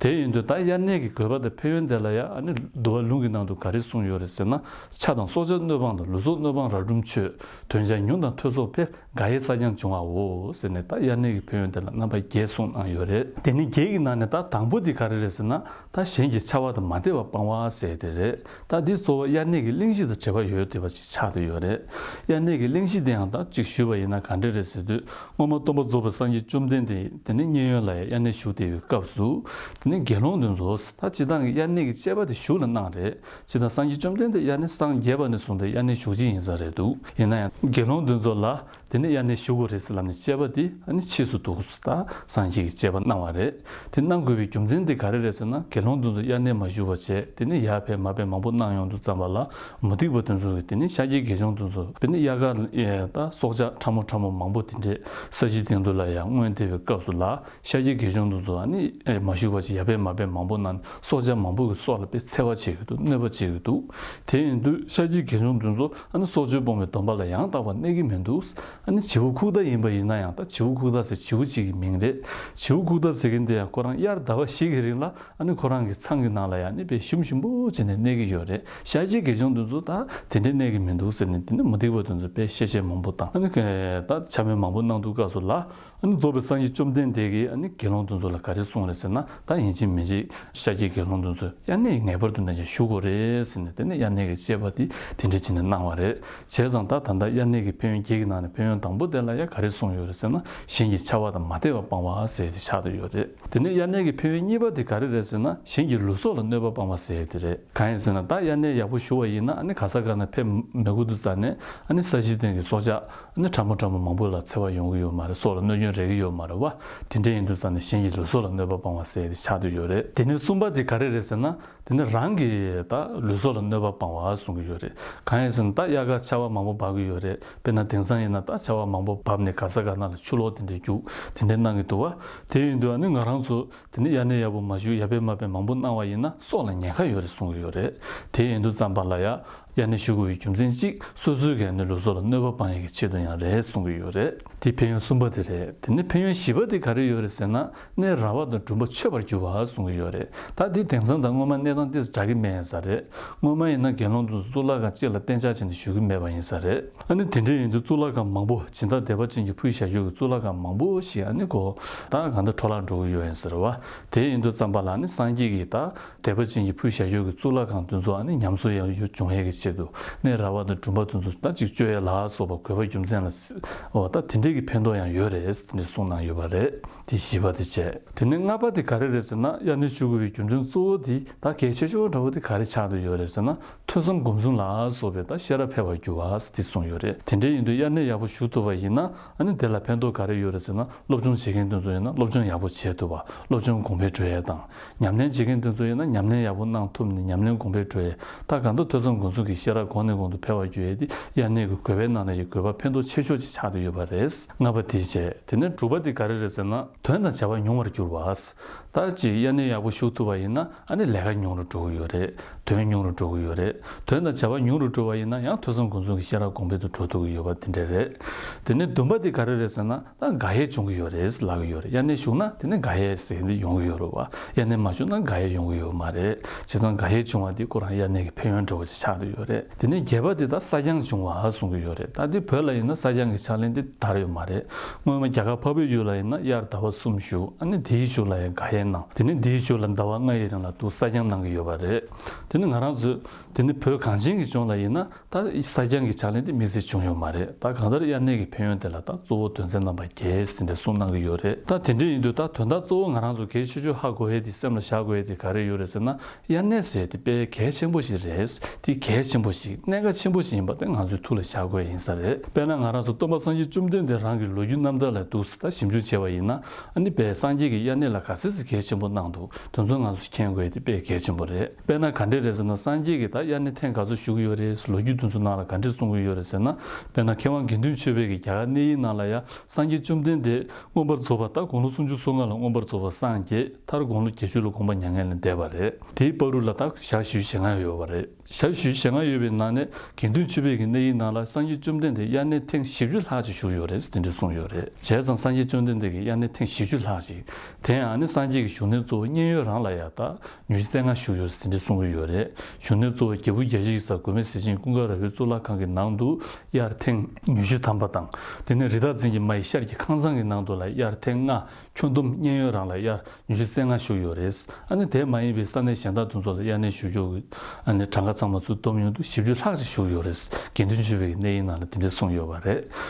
དེ་ཡིན་དུས་ད་དབྱར་གནས་ཀྱི་དགོས་པ་དང་ཕན་ཡོན་དེ་ལ་ཡང་ཨ་ནི་འདུལ་བ་ལུང་གི་ནང་དུ་ག་རེ་གསུངས་ཡོད་རེད་ཟེར་ན། ཕྱྭ་དང་སྲོག་ཆགས་གནོད་སྤང་དང་། ལུས་སྲོག་གནོད་སྤང་རབ་གྲོལ་མཆོད། དོན་བྱ་ཉུང་དང་ཐོས་ཚོགས་འཕེལ། དགག་དབྱེ་རྩ་རྐྱང་འབྱུང་བའོ་ཟེར་ནས་ད་དབྱར་གནས་ཀྱི་ཕན་ཡོན་དེ་ལ་རྣམ་པ་བརྒྱད་གསུངས་གནང་ཡོད་རེད། དེ་ནི་བརྒྱད་ཀྱི་ནང་ནས་ད་དང་པོ་དེ་ག་རེ་རེད་ཟེར་ན། ད་གཞན་གྱི་འཕྱ་བ་དང་མ་དད་པ་སྤང་བ་ཟེར་དེ་རེད། ད་འདི་གཙོ་བོ་དབྱར་གནས་ཀྱི་གླེང་གཞི་དང་འབྲེལ་བ་ཡོད་བསྡད་པ་ཅིག་ཆགས་བསྡད་ཡོད་རེད། དབྱར་གནས་ཀྱི་གླེང་གཞི་དེ་ཡང་ད་ཅིག་ཞུས་པ་ཡིན་ན་ག་འདྲ་རེད་ཟེར་དུས། སྔོན་མ་སྟོན་པ་རྫོགས་པའི་སངས་རྒྱས་བཅོམ་ལྡན་འདས་དེ་ནི་མཉན་ཡོད་ལ་ཡང་དབྱར་གནས་བཞུགས་བསྡད་པའི་སྐབས་སུ། དེ་ནི་དགེ་སློང་དེ་ཚོ་ད་སྤྱིར་བཏང་གི་དབྱར་གནས་ཀྱི་བཅས་པ་དེ་བཞུགས་ལ་གནང་རེད། སྤྱིར་བཏང་སངས་རྒྱས་བཅོམ་ལྡན་འདས་དབྱར་གནས་སངས་རྒྱས་པ་ནས་བཟུང་སྟེ་དབྱར་གནས་བཞུགས་བྱེད་ཡིན་ས་རེད་འདུག་ཡིན་ན་ཡང་དགེ་སློང་དེ་ཚོ་ལ་དེ་ནས་དབྱར་གནས་བཞུགས་དགོས་རེད་ཟེར་ལབ་ནས་བཅས་པ་དེ་ཨ་ནི་ཕྱིས་སུ་འདུག་སེ་ད་སངས་རྒྱས་ཀྱིས་བཅས་པ་གནང་བ་རེད། དེ་གནང་དགོས་པའི་རྒྱུ་མཚན་དེ་ག་རེ་རེད་ཟེར་ན། དགེ་སློང་དེ་ཚོ་དབྱར་གནས་མ་བཞུགས་པ་བྱས་དེ་ནས་ཡར་ཕེབས་མར་ཕེབས་མང་པོ་གནང་ཡོང་དུས་ཙམ་པ་ལ། མུ་སྟེགས་པ་དེ་ཚོ་གིས་དེ་ནས་ཤཱཀྱའི་དགེ་སྦྱོང་དེ་ཚོ་དེ་ནས་དབྱར་ཁ་ཡས་ད་སྲོག་ཆགས་ཕྲ་མོ་ཕྲ་མོ་མང་པོ་དེ་འདྲས་ས་གཞི་སྟེང་དུ་ལ་ཡང་མངོན་བསྡད་པའི་སྐབས་སུ་ལ། ཤཱཀྱའི་དགེ་སྦྱོང་དེ་ཚོ་ཨ་ནི་ཨེ་མ་བཞུགས་པ་ཅིག་ཡར་ཕེབས་མར་ཕེབས་མང་པོ་གནང་ནས་སྲོག་ཆགས་མང་པོ་གི་སྲོག་ལ་དཔེ་འཚེ་བ་བྱེད་ཀྱི་འདུག་གནོད་པ་བྱེད་ཀྱི་འདུག་དེ་ཡིན་དུས་ཤཱཀྱའི་དགེ་སྦྱོང་དེ་ཚོ་ཨ་ནི་སྲོག་གཅོད་སྤོང་བའི་སྡོམ་པ་ལ་ཡང་དག་པར་གནས་ཀྱི་མི་འདུག་ཨ་ནི་བྱིའུ་ཁུག་རྟ་ཡིན་པ་ཡིན་ན་ཡང་ད་བྱིའུ་ཁུག་རྟ་ཟེར་བྱིའུ་གཅིག་གི་མིང་རེད། བྱིའུ་ཁུག་རྟ་ཟེར་མཁན་དེ་ཡང་ཁོ་རང་དབྱར་ཟླ་བ་བཞི་གི་རིང་ལ་ཨ་ནི་ཁོ་རང་གི་ཚང་གི་ནང་ལ་ཡང་ནི་དཔེ་ཞུམ་ཞུམ་པོ་བྱས་ནས་གནས་ཀྱི་ཡོད་རེད། ཤཱཀྱའི་དགེ་སྦྱོང་དེ་ཚོ་ད་དེ་འདྲས་གནས་ཀྱི་མི་འདུག་ཟེར་ནས་དེ་ནི་མུ་སྟེགས་པ་དེ་ཚོ་དཔེ་བཤད་བཤད་མང་པོ་དང་ཨ་ནི་ད་འཕྱ་སྨོད་མང་པོ་གནང་དུས་སྐབས་སུ་ལ། ཨ་ནི་རྫོགས་པའི་སངས་རྒྱས་བཅོམ་ལྡན་འདས་ཀྱིས་ཨ་ནི་དགེ་སློང་དེ་ཚོ་ལ་ག་རེ་གསུངས་རེད་ཟེར་ན། ད་ཡིན་གཅིག་མིན་གཅིག་ཤཱཀྱའི་དགེ་སློང་དེ་ཚོ་དབྱར་གནས་ངེས་པར་དུ་ནས་ཀྱང་བཞུགས་དགོས་རེད་ཟེར་ནས་དེ་ནས་དབྱར་གནས་ཀྱི་བཅས་པ་དེ་དེ་འདྲ་བྱས་ནས་གནང་བ་རེད། བྱས་ཙང་ད་ད་ལྟ་དབྱར་གནས་ཀྱི་ཕན་ཡོན་བརྒྱད་ཀྱི་ནང་ནས་ཕན་ཡོན་དང་པོ་དེ་ལ་ཡང་ག་རེ་གསུངས་ཡོད་རེད་ཟེར་ན། གཞན་གྱི་འཕྱ་བ་དང་མ་དད་པ་སྤང་བ་ཟེར་དེ་ཆགས་བསྡད་ཡོད་རེད། དེ་ནས་དབྱར་གནས་ཀྱི་ཕན་ཡོན་གཉིས་པ་དེ་ག་རེ་རེད་ཟེར་ན། གཞན་གྱི་ལུས་སྲོག་ལ་གནོད་པ་སྤང་བ་ཟེར་དེ་རེད། གང་ཡིན་ཟེར་ན་ད་དབྱར་གནས་ཡག་པོ་ཞུ་བ་ཡིན་ན་ཨ་ནི་ག་ས་ག་ན་ཕེབས་མི་དགོས་དུས་ཙམ་ནས་ཨ་ནི་ས་གཞི་སྟེང་གི་སྲོག་ཆགས། ཨ་ནི་ཕྲ་མོ་ཕྲ་མོ་མང་པོ་ལ་འཚེ་བ་ཡོང་གི་ཡོད་མ་རེད། སྲོག་ལ་གནོད་སྐྱོན་རེག་གི་ཡོད་མ་རེད་བ། དེ་འདྲ་ཡིན་དུས་ཙམ་ནས་གཞན་གྱི་ལུས་སྲོག་ལ་གནོད་པ་སྤང་བ་ཟེར་དེ་ཆགས་བསྡད་ཡོད་རེད། དེ་ནས་གསུམ་པ་དེ་ག་རེ་རེད་ཟེར་ན། དེ་ནི་རང་གི་ད་ལུས་སྲོག་ལ་གནོད་པ་སྤང་བ་གསུང་གི་ཡོད་རེད། གང་ཡིན་ཟེར་ན་ད་དབྱར་ཁ་ཆར་པ་མང་པོ་འབབ་ཀྱི་ཡོད་རེད། དཔེར་ན་དེང་སང་ཡིན་ན་ད་ཆར་པ་མང་པོ་འབབ་ནས་ག་ས་ག་ན་ལ་ཆུ་ལོག་དེ་འདྲ་རྒྱུག་དེ་འདྲ་གནང་གི་འདུག་བ། དེ་ཡིན་དུས་ཨ་ནི་ང་རང་ཚོ་དེ་ནི་དབྱར་གནས་ཡག་པོ་མ་བཞུགས་ཡར་ཕེབས་མར་ཕེབས་མང་པོ་གནང་བ་ཡིན་ན་སྲོག་ལ་ཉེན་ཁ་ཡོད་རེད་གསུང་གི་ཡོད་རེད། དེ་ཡིན་དུས་ཙམ་པ་ལ་ཡ། དབྱར་གནས་བཞུགས་དགོས་པའི་རྒྱུ་མཚན་གཅིག་སོ་སོའི་གི་ནི་ལུས་སྲོག་ལ་གནོད་པ་སྤང་ཡས་ཀྱི་ཆེད་དུ་ཡང་རེད་གསུང་གི་ཡོད་རེད། དེ་ཕན་ཡོན་གསུམ་པ་དེ་རེད། དེ་ནས་ཕན་ཡོན་བཞི་པ་དེ་ག་རེ་ཡོད་རེད་ཟེར་ན། གནས་ར་བ་དང་བྲུམ་པ་མཆོད་པར་འགྱུར་བ་གསུང་གི་ཡོད་རེད། ད་དེ་དེང་སང་དང་སྔོན་མ་གནས་སྟངས་ཏོག་ཙམ་འདྲ་གི་མེད་ས་རེད། སྔོན་མ་ཡིན་ན་དགེ་སློང་དེ་ཚོ་གཙུག་ལག་ཁང་གཅིག་ལ་གཏན་འཇགས་བྱས་ནས་བཞུགས་ཀྱི་མེད་པ་ཡིན་ས་རེད། ཨ་ནི་དེ་འདྲ་ཡིན་དུས་གཙུག་ལག་ཁང་མང་པོ་སྦྱིན་བདག་དད་པ་ཅན་གྱིས་ཕུལ་བཞག་ཡོད་ཀྱི་གཙུག་ལག་ཁང་མང་པོ་ཞིག་ཨ་ནི་གོ་ད་གང་ལྟར་འཕྲོ་བརླག་འགྲོ་གི་ཡོད་ཡིན་ཟེར་བ། དེ་ཡིན་དུས་ཙམ་པ་ལ་ཨ་ནི་སངས་རྒྱས་ཀྱིས་ད། དད་པ་ཅན་གྱིས་ཕུལ་བཞག་ཡོད་ཀྱི་གཙུག་ལག་ཁང་དེ་ཚོ་ཨ་ནི་ཉམས་གསོ་ཡང་ཡོད་འབྱུང་ཡས་ཀྱི་ཆེད་དུ་གནས་ར་བ་དང་བྲུམ་པ་དེ་ཚོ་ད་ཅིག་གཅོད་ཡས་ལ་སོགས་པ་དགོས་པ་རྒྱུ་མཚན་ལ། འོ་ད་དེ་འདྲས་ཀྱི་ཕན་ཐོགས་ཡང་ཡོད་རེད་དེ་འདྲས་གསུངས་གནང་ཡོད་པ་རེད། དེ་བཞི་པ་དེ་བྱས། དེ་ནས་ལྔ་པ་དེ་ག་རེ་རེད་ཟེར་ན། དབྱར་གནས་བཞུགས་དགོས་པའི་རྒྱུ་མཚན་གཙོ་བོ་དེ་ད་གལ་ཆེ་ཤོས་འདྲ་བོ་དེ་ག་རེ་ཆགས་བསྡད་ཡོད་རེད་ཟེར་ན། ཐོས་བསམ་སྒོམ་གསུམ་ལ་སོགས་པའི་ད་ཤེས་རབ་འཕེལ་བར་འགྱུར་བ་དེ་གསུངས་ཡོད་རེད། དེ་འདྲས་ཡིན་དུས་དབྱར་གནས་ཡག་པོ་བཞུགས་ཐུབ་པ་ཡིན་ན་ཨ་ནི་དེ་ལ་ཕན་ཐོགས་ག་རེ་ཡོད་རེད་ཟེར་ན། སློབ་སྦྱོང་བྱེད་མཁན་དེ་ཚོ་ཡིན་ན་སློབ་སྦྱོང་ཡག་པོ་བྱེད་ཐུབ་པ། སློབ་སྦྱོང་གོང་འཕེལ་འགྲོ་ཡས་དང་། ཉམས་ལེན་བྱེད་མཁན་དེ་ཚོ་ཡིན་ན་ཉམས་ལེན་ཡག་པོ་གནང་ཐུབ་ནས་ཉམས་ལེན་གོང་འཕེལ་འགྲོ་ཡས། ད་གང་ལྟར་ཐོས་བསམ་སྒོམ་གསུམ་གྱི་ཤེས་རབ་གོང་ནས་གོང་དུ་འཕེལ་བར་འགྱུར་ཡས་དེ་དབྱར་གནས་ཀྱི་དགོས་པའི་ནང་ནས་ཀྱི་དགོས་པ་ཕན་ཐོགས་ཆེ་ཤོས་ཅིག་ཆགས་བསྡད་ཡོད་པ་རེད། ལྔ་པ་དེ་བྱས། དེ་ནས་དྲུག་པ་དེ་ག་རེ་རེད་ཟེར་ན། དོན་དང་བྱ་བ་ཉུང་བར་འགྱུར་བ། ད་ཅིག་དབྱར་གནས་ཡག་པོ་ཞུགས་ཐུབ་པ་ཡིན་ན་ཨ་ནི་ལས་ཀ་ཉུང་རུ་འགྲོ་གི་ཡོད་རེད། དོན་ཉུང་རུ་འགྲོ་གི་ཡོད་རེད། དོན་དང་བྱ་བ་ཉུང་རུ་འགྲོ་བ་ཡིན་ན་ཡང་ཐོས་བསམ་སྒོམ་གསུམ་གྱི་ཤེས་རབ་གོང་འཕེལ་དུ་འགྲོ་ཐུབ་ཀྱི་ཡོད་པ་དེ་འདྲ་རེད། དེ་ནས་བདུན་པ་དེ་ག་རེ་རེད་ཟེར་ན། ད་དགའ་ཡས་འབྱུང་གི་ཡོད་རེད་ལབ་ཀྱི་ཡོད་རེད། དབྱར་གནས་ཞུགས་ན་དེ་ནས་དགའ་ཡས་ཟེར་འདི་ཡོང་གི་ཡོད་རེད་བ། དབྱར་གནས་མ་ཞུགས་ན་དགའ་ཡས་ཡོང་གི་ཡོད་མ་རེད། བྱས་ཙང་དགའ་ཡས་བྱུང་བ་འདི་ཁོ་རང་དབྱར་གནས་ཀྱི་ཕན་ཡོན་འདྲ་བོ་ཅིག་ཆགས་བསྡད་ཡོད་རེད། དེ་ནས་བརྒྱད་པ་དེ་ད་གསར་འགྱངས་བྱུང་བ་གསུང་གི་ཡོད་རེད། ད་འདི་བོད་ལ་ཡིན་ན་གསར་འགྱངས་ཀྱི་ཕྱག་ལེན་འདི་དར་ཡོད་མ་རེད། སྔོན་མ་རྒྱ་གར་འཕགས་པའི་ཡུལ་ལ་ཡིན་ན་དབྱར་ཟླ་བ་གསུམ་བཞུགས། ཨ་ནི་དེའི་གཞུག་ལ་ཡང་དགའ་ཡས་གནང་། དེ་ནས་དེའི་གཞུག་ལ་ཟླ་བ་ལྔ་ཡི་རིང་ལ་འདུག་གསར་འགྱངས་གནང་གི་ཡོད་པ་རེད། དེ་ནི་ང་རང་ཚོས་དེ་ནི་བོད་གངས་ཅན་གྱི་ལྗོངས་ལ་ཡིན་ན། ད་གསར་འགྱངས་ཀྱི་ཕྱག་ལེན་དེ་དམིགས་བསལ་བྱུང་ཡོད་མ་རེད། ད་གང་ལྟར་དབྱར་གནས་ཀྱི་ཕན་ཡོན་དེ་ལ་ད་གཙོ་བོ་དོན་ཚན་རྣམ་པ་བརྒྱད་ཟིན་ཏེ་གསུངས་གནང་གི་ཡོད་རེད། ད་དེ་འདྲ་ཡིན་དུས་ད་དོན་དག་གཙོ་བོ་ང་རང་ཚོ་གལ་ཆེ་ཤོས་ཧ་གོ་ཡས་དེ་སེམས་ལ་བཞག་དགོས་ཡས་དེ་ག་རེ་ཡོད་རེད་ཟེར་ན། དབྱར་གནས་ཟེར་དེ་དཔེ་གལ་ཆེན་པོ་ཞིག་རེད། དེ་གལ་ཆེན་པོ་ཞིག་གནད་འགག་ཆེན་པོ་ཞིག་ཡིན་པ་དེ་ང་ཚོའི་ཐུགས་ལ་བཞག་དགོས་ཡས་ཡིན་ས་རེད། དཔེར་ན་ང་རང་ཚོ་སྟོན་པ་སངས་རྒྱས་བཅོམ་ལྡན་འདས་རང་གི་ལོ་རྒྱུས་རྣམ་ཐར་ལ་འདུག་སེ་ད་ཞིབ་འཇུག་བྱས་པ་ཡིན་ན། ཨ་ནི་དཔེ་སངས་རྒྱས་ཀྱིས་དབྱར་གནས་ལ་ག་ཚད་ཅིག་གལ་ཆེན་པོ་གནང་འདུག་དེ་ཚོ་ང་ཚོས་མཁྱེན་དགོས་ཡས་དེ་དཔེ་གལ་ཆེན་པོ་རེད། དཔེར་ན་ག་འདྲས་རེད་ཟེར་ན། སངས་རྒྱས་ཀྱིས་ད་དབྱར་གནས་ཐེངས་ག་ཚོད་བཞུགས་ཡོད་རེད། ལོ་རྒྱུས་དེ་ཚོ་ནང་ལ་ག་འདྲས་གསུང་གི་ཡོད་རེད་ཟེར་ན། དཔེར་ན་མཁས་དབང་དགེ་འདུན་ཆོས་འཕེལ་གྱིས་རྒྱ་གར་གནས་ཡིག་ནང་ལ་ཡང་སངས་རྒྱས་བཅོམ་ལྡན་འདས་མངོན་པར་རྫོགས་པ་ད་དགུང་ལོ་སུམ་ཅུ་སོ་ལྔ་ལ་མངོན་པར་རྫོགས་པར་སངས་རྒྱས། མཐར་དགུང་ལོ་བརྒྱད་ཅུ་ལ་དགོངས་པ་མྱ་ངན་ལས་འདས་པ་རེད། དེའི་བར་དུ་ལ་ད་ཞག་བཞི་བཅུ་ཞེ་ལྔ་ཡོད་པ་རེད། ཞག་བཞི་བཅུ་ཞེ་ལྔ་ཡོད་པའི་ནང་ནས་དགེ་འདུན་ཆོས་འཕེལ་གྱི་གནས་ཡིག་ནང་ལ་སངས་རྒྱས་བཅོམ་ལྡན་འདས་དབྱར་གནས་ཐེངས་བཞི་བཅུ་ལྷག་ཅིག་བཞུགས་ཡོད་རེད་ཟེར་དེ་འདྲ་གསུངས་ཡོད་རེད། བྱས་ཙང་སངས་རྒྱས་བཅོམ་ལྡན་འདས་ཀྱིས་དབྱར་གནས་ཐེངས་བཞི་བཅུ་ལྷག་ཅིག་དེ་ཡང་ནི་སངས་རྒྱས་ཀྱི་བཞུགས་གནས་གཙོ་བོ་མཉན་ཡོད་རང་ལ་ཡང་ད་ཉི་ཤུ་རྩ་ལྔ་བཞུགས་ཡོད་ཟེར་དེ་འདྲ་གསུངས་ཀྱི་ཡོད་རེད། བཞུགས་གནས་གཙོ་བོ་རྒྱལ་བུ་རྒྱལ་བྱེད་ཀྱི་ས་གོ་མེ་གཟི་བྱིན་ཀུན་དགའ་ར་བའི་གཙུག་ལག་ཁང་གི་ནང་དུ་དབྱར་ཐེངས་ཉི་ཤུ་ཐམ་པ་དང་། དེ་ནས་རི་དྭགས་འཛིན་གྱི་མ་ཡི་ཤར་གྱི་ཁང་བཟང་གི་ནང་དུ་ལ་དབྱར་ཐེངས་ལྔ། ཁྱོན་བསྡོམས་མཉན་ཡོད་རང་ལ་དབྱར་ཉི་ཤུ་རྩ་ལྔ་བཞུགས་ཡོད་རེད། ཨ་ནི་དེ་མ་ཡིན་པའི་ས་གནས་གཞན་དག་དེ་ཚོ་ལ་དབྱར་གནས་བཞུགས་ཆོག་གི། ཨ་ནི་གྲངས་ཀ་ཚང་མ་ཚུར་བསྡོམས་ཡོང་དུས་བཞི་བཅུ་ལྷག་ཅིག་བཞུགས་ཡོད་རེད། དགེ་འདུན་ཆོས་འཕེལ་གྱི་གནས་ཡིག་ནང་ལ་དེ་འདྲ་གསུངས་ཡོད་པ་རེད།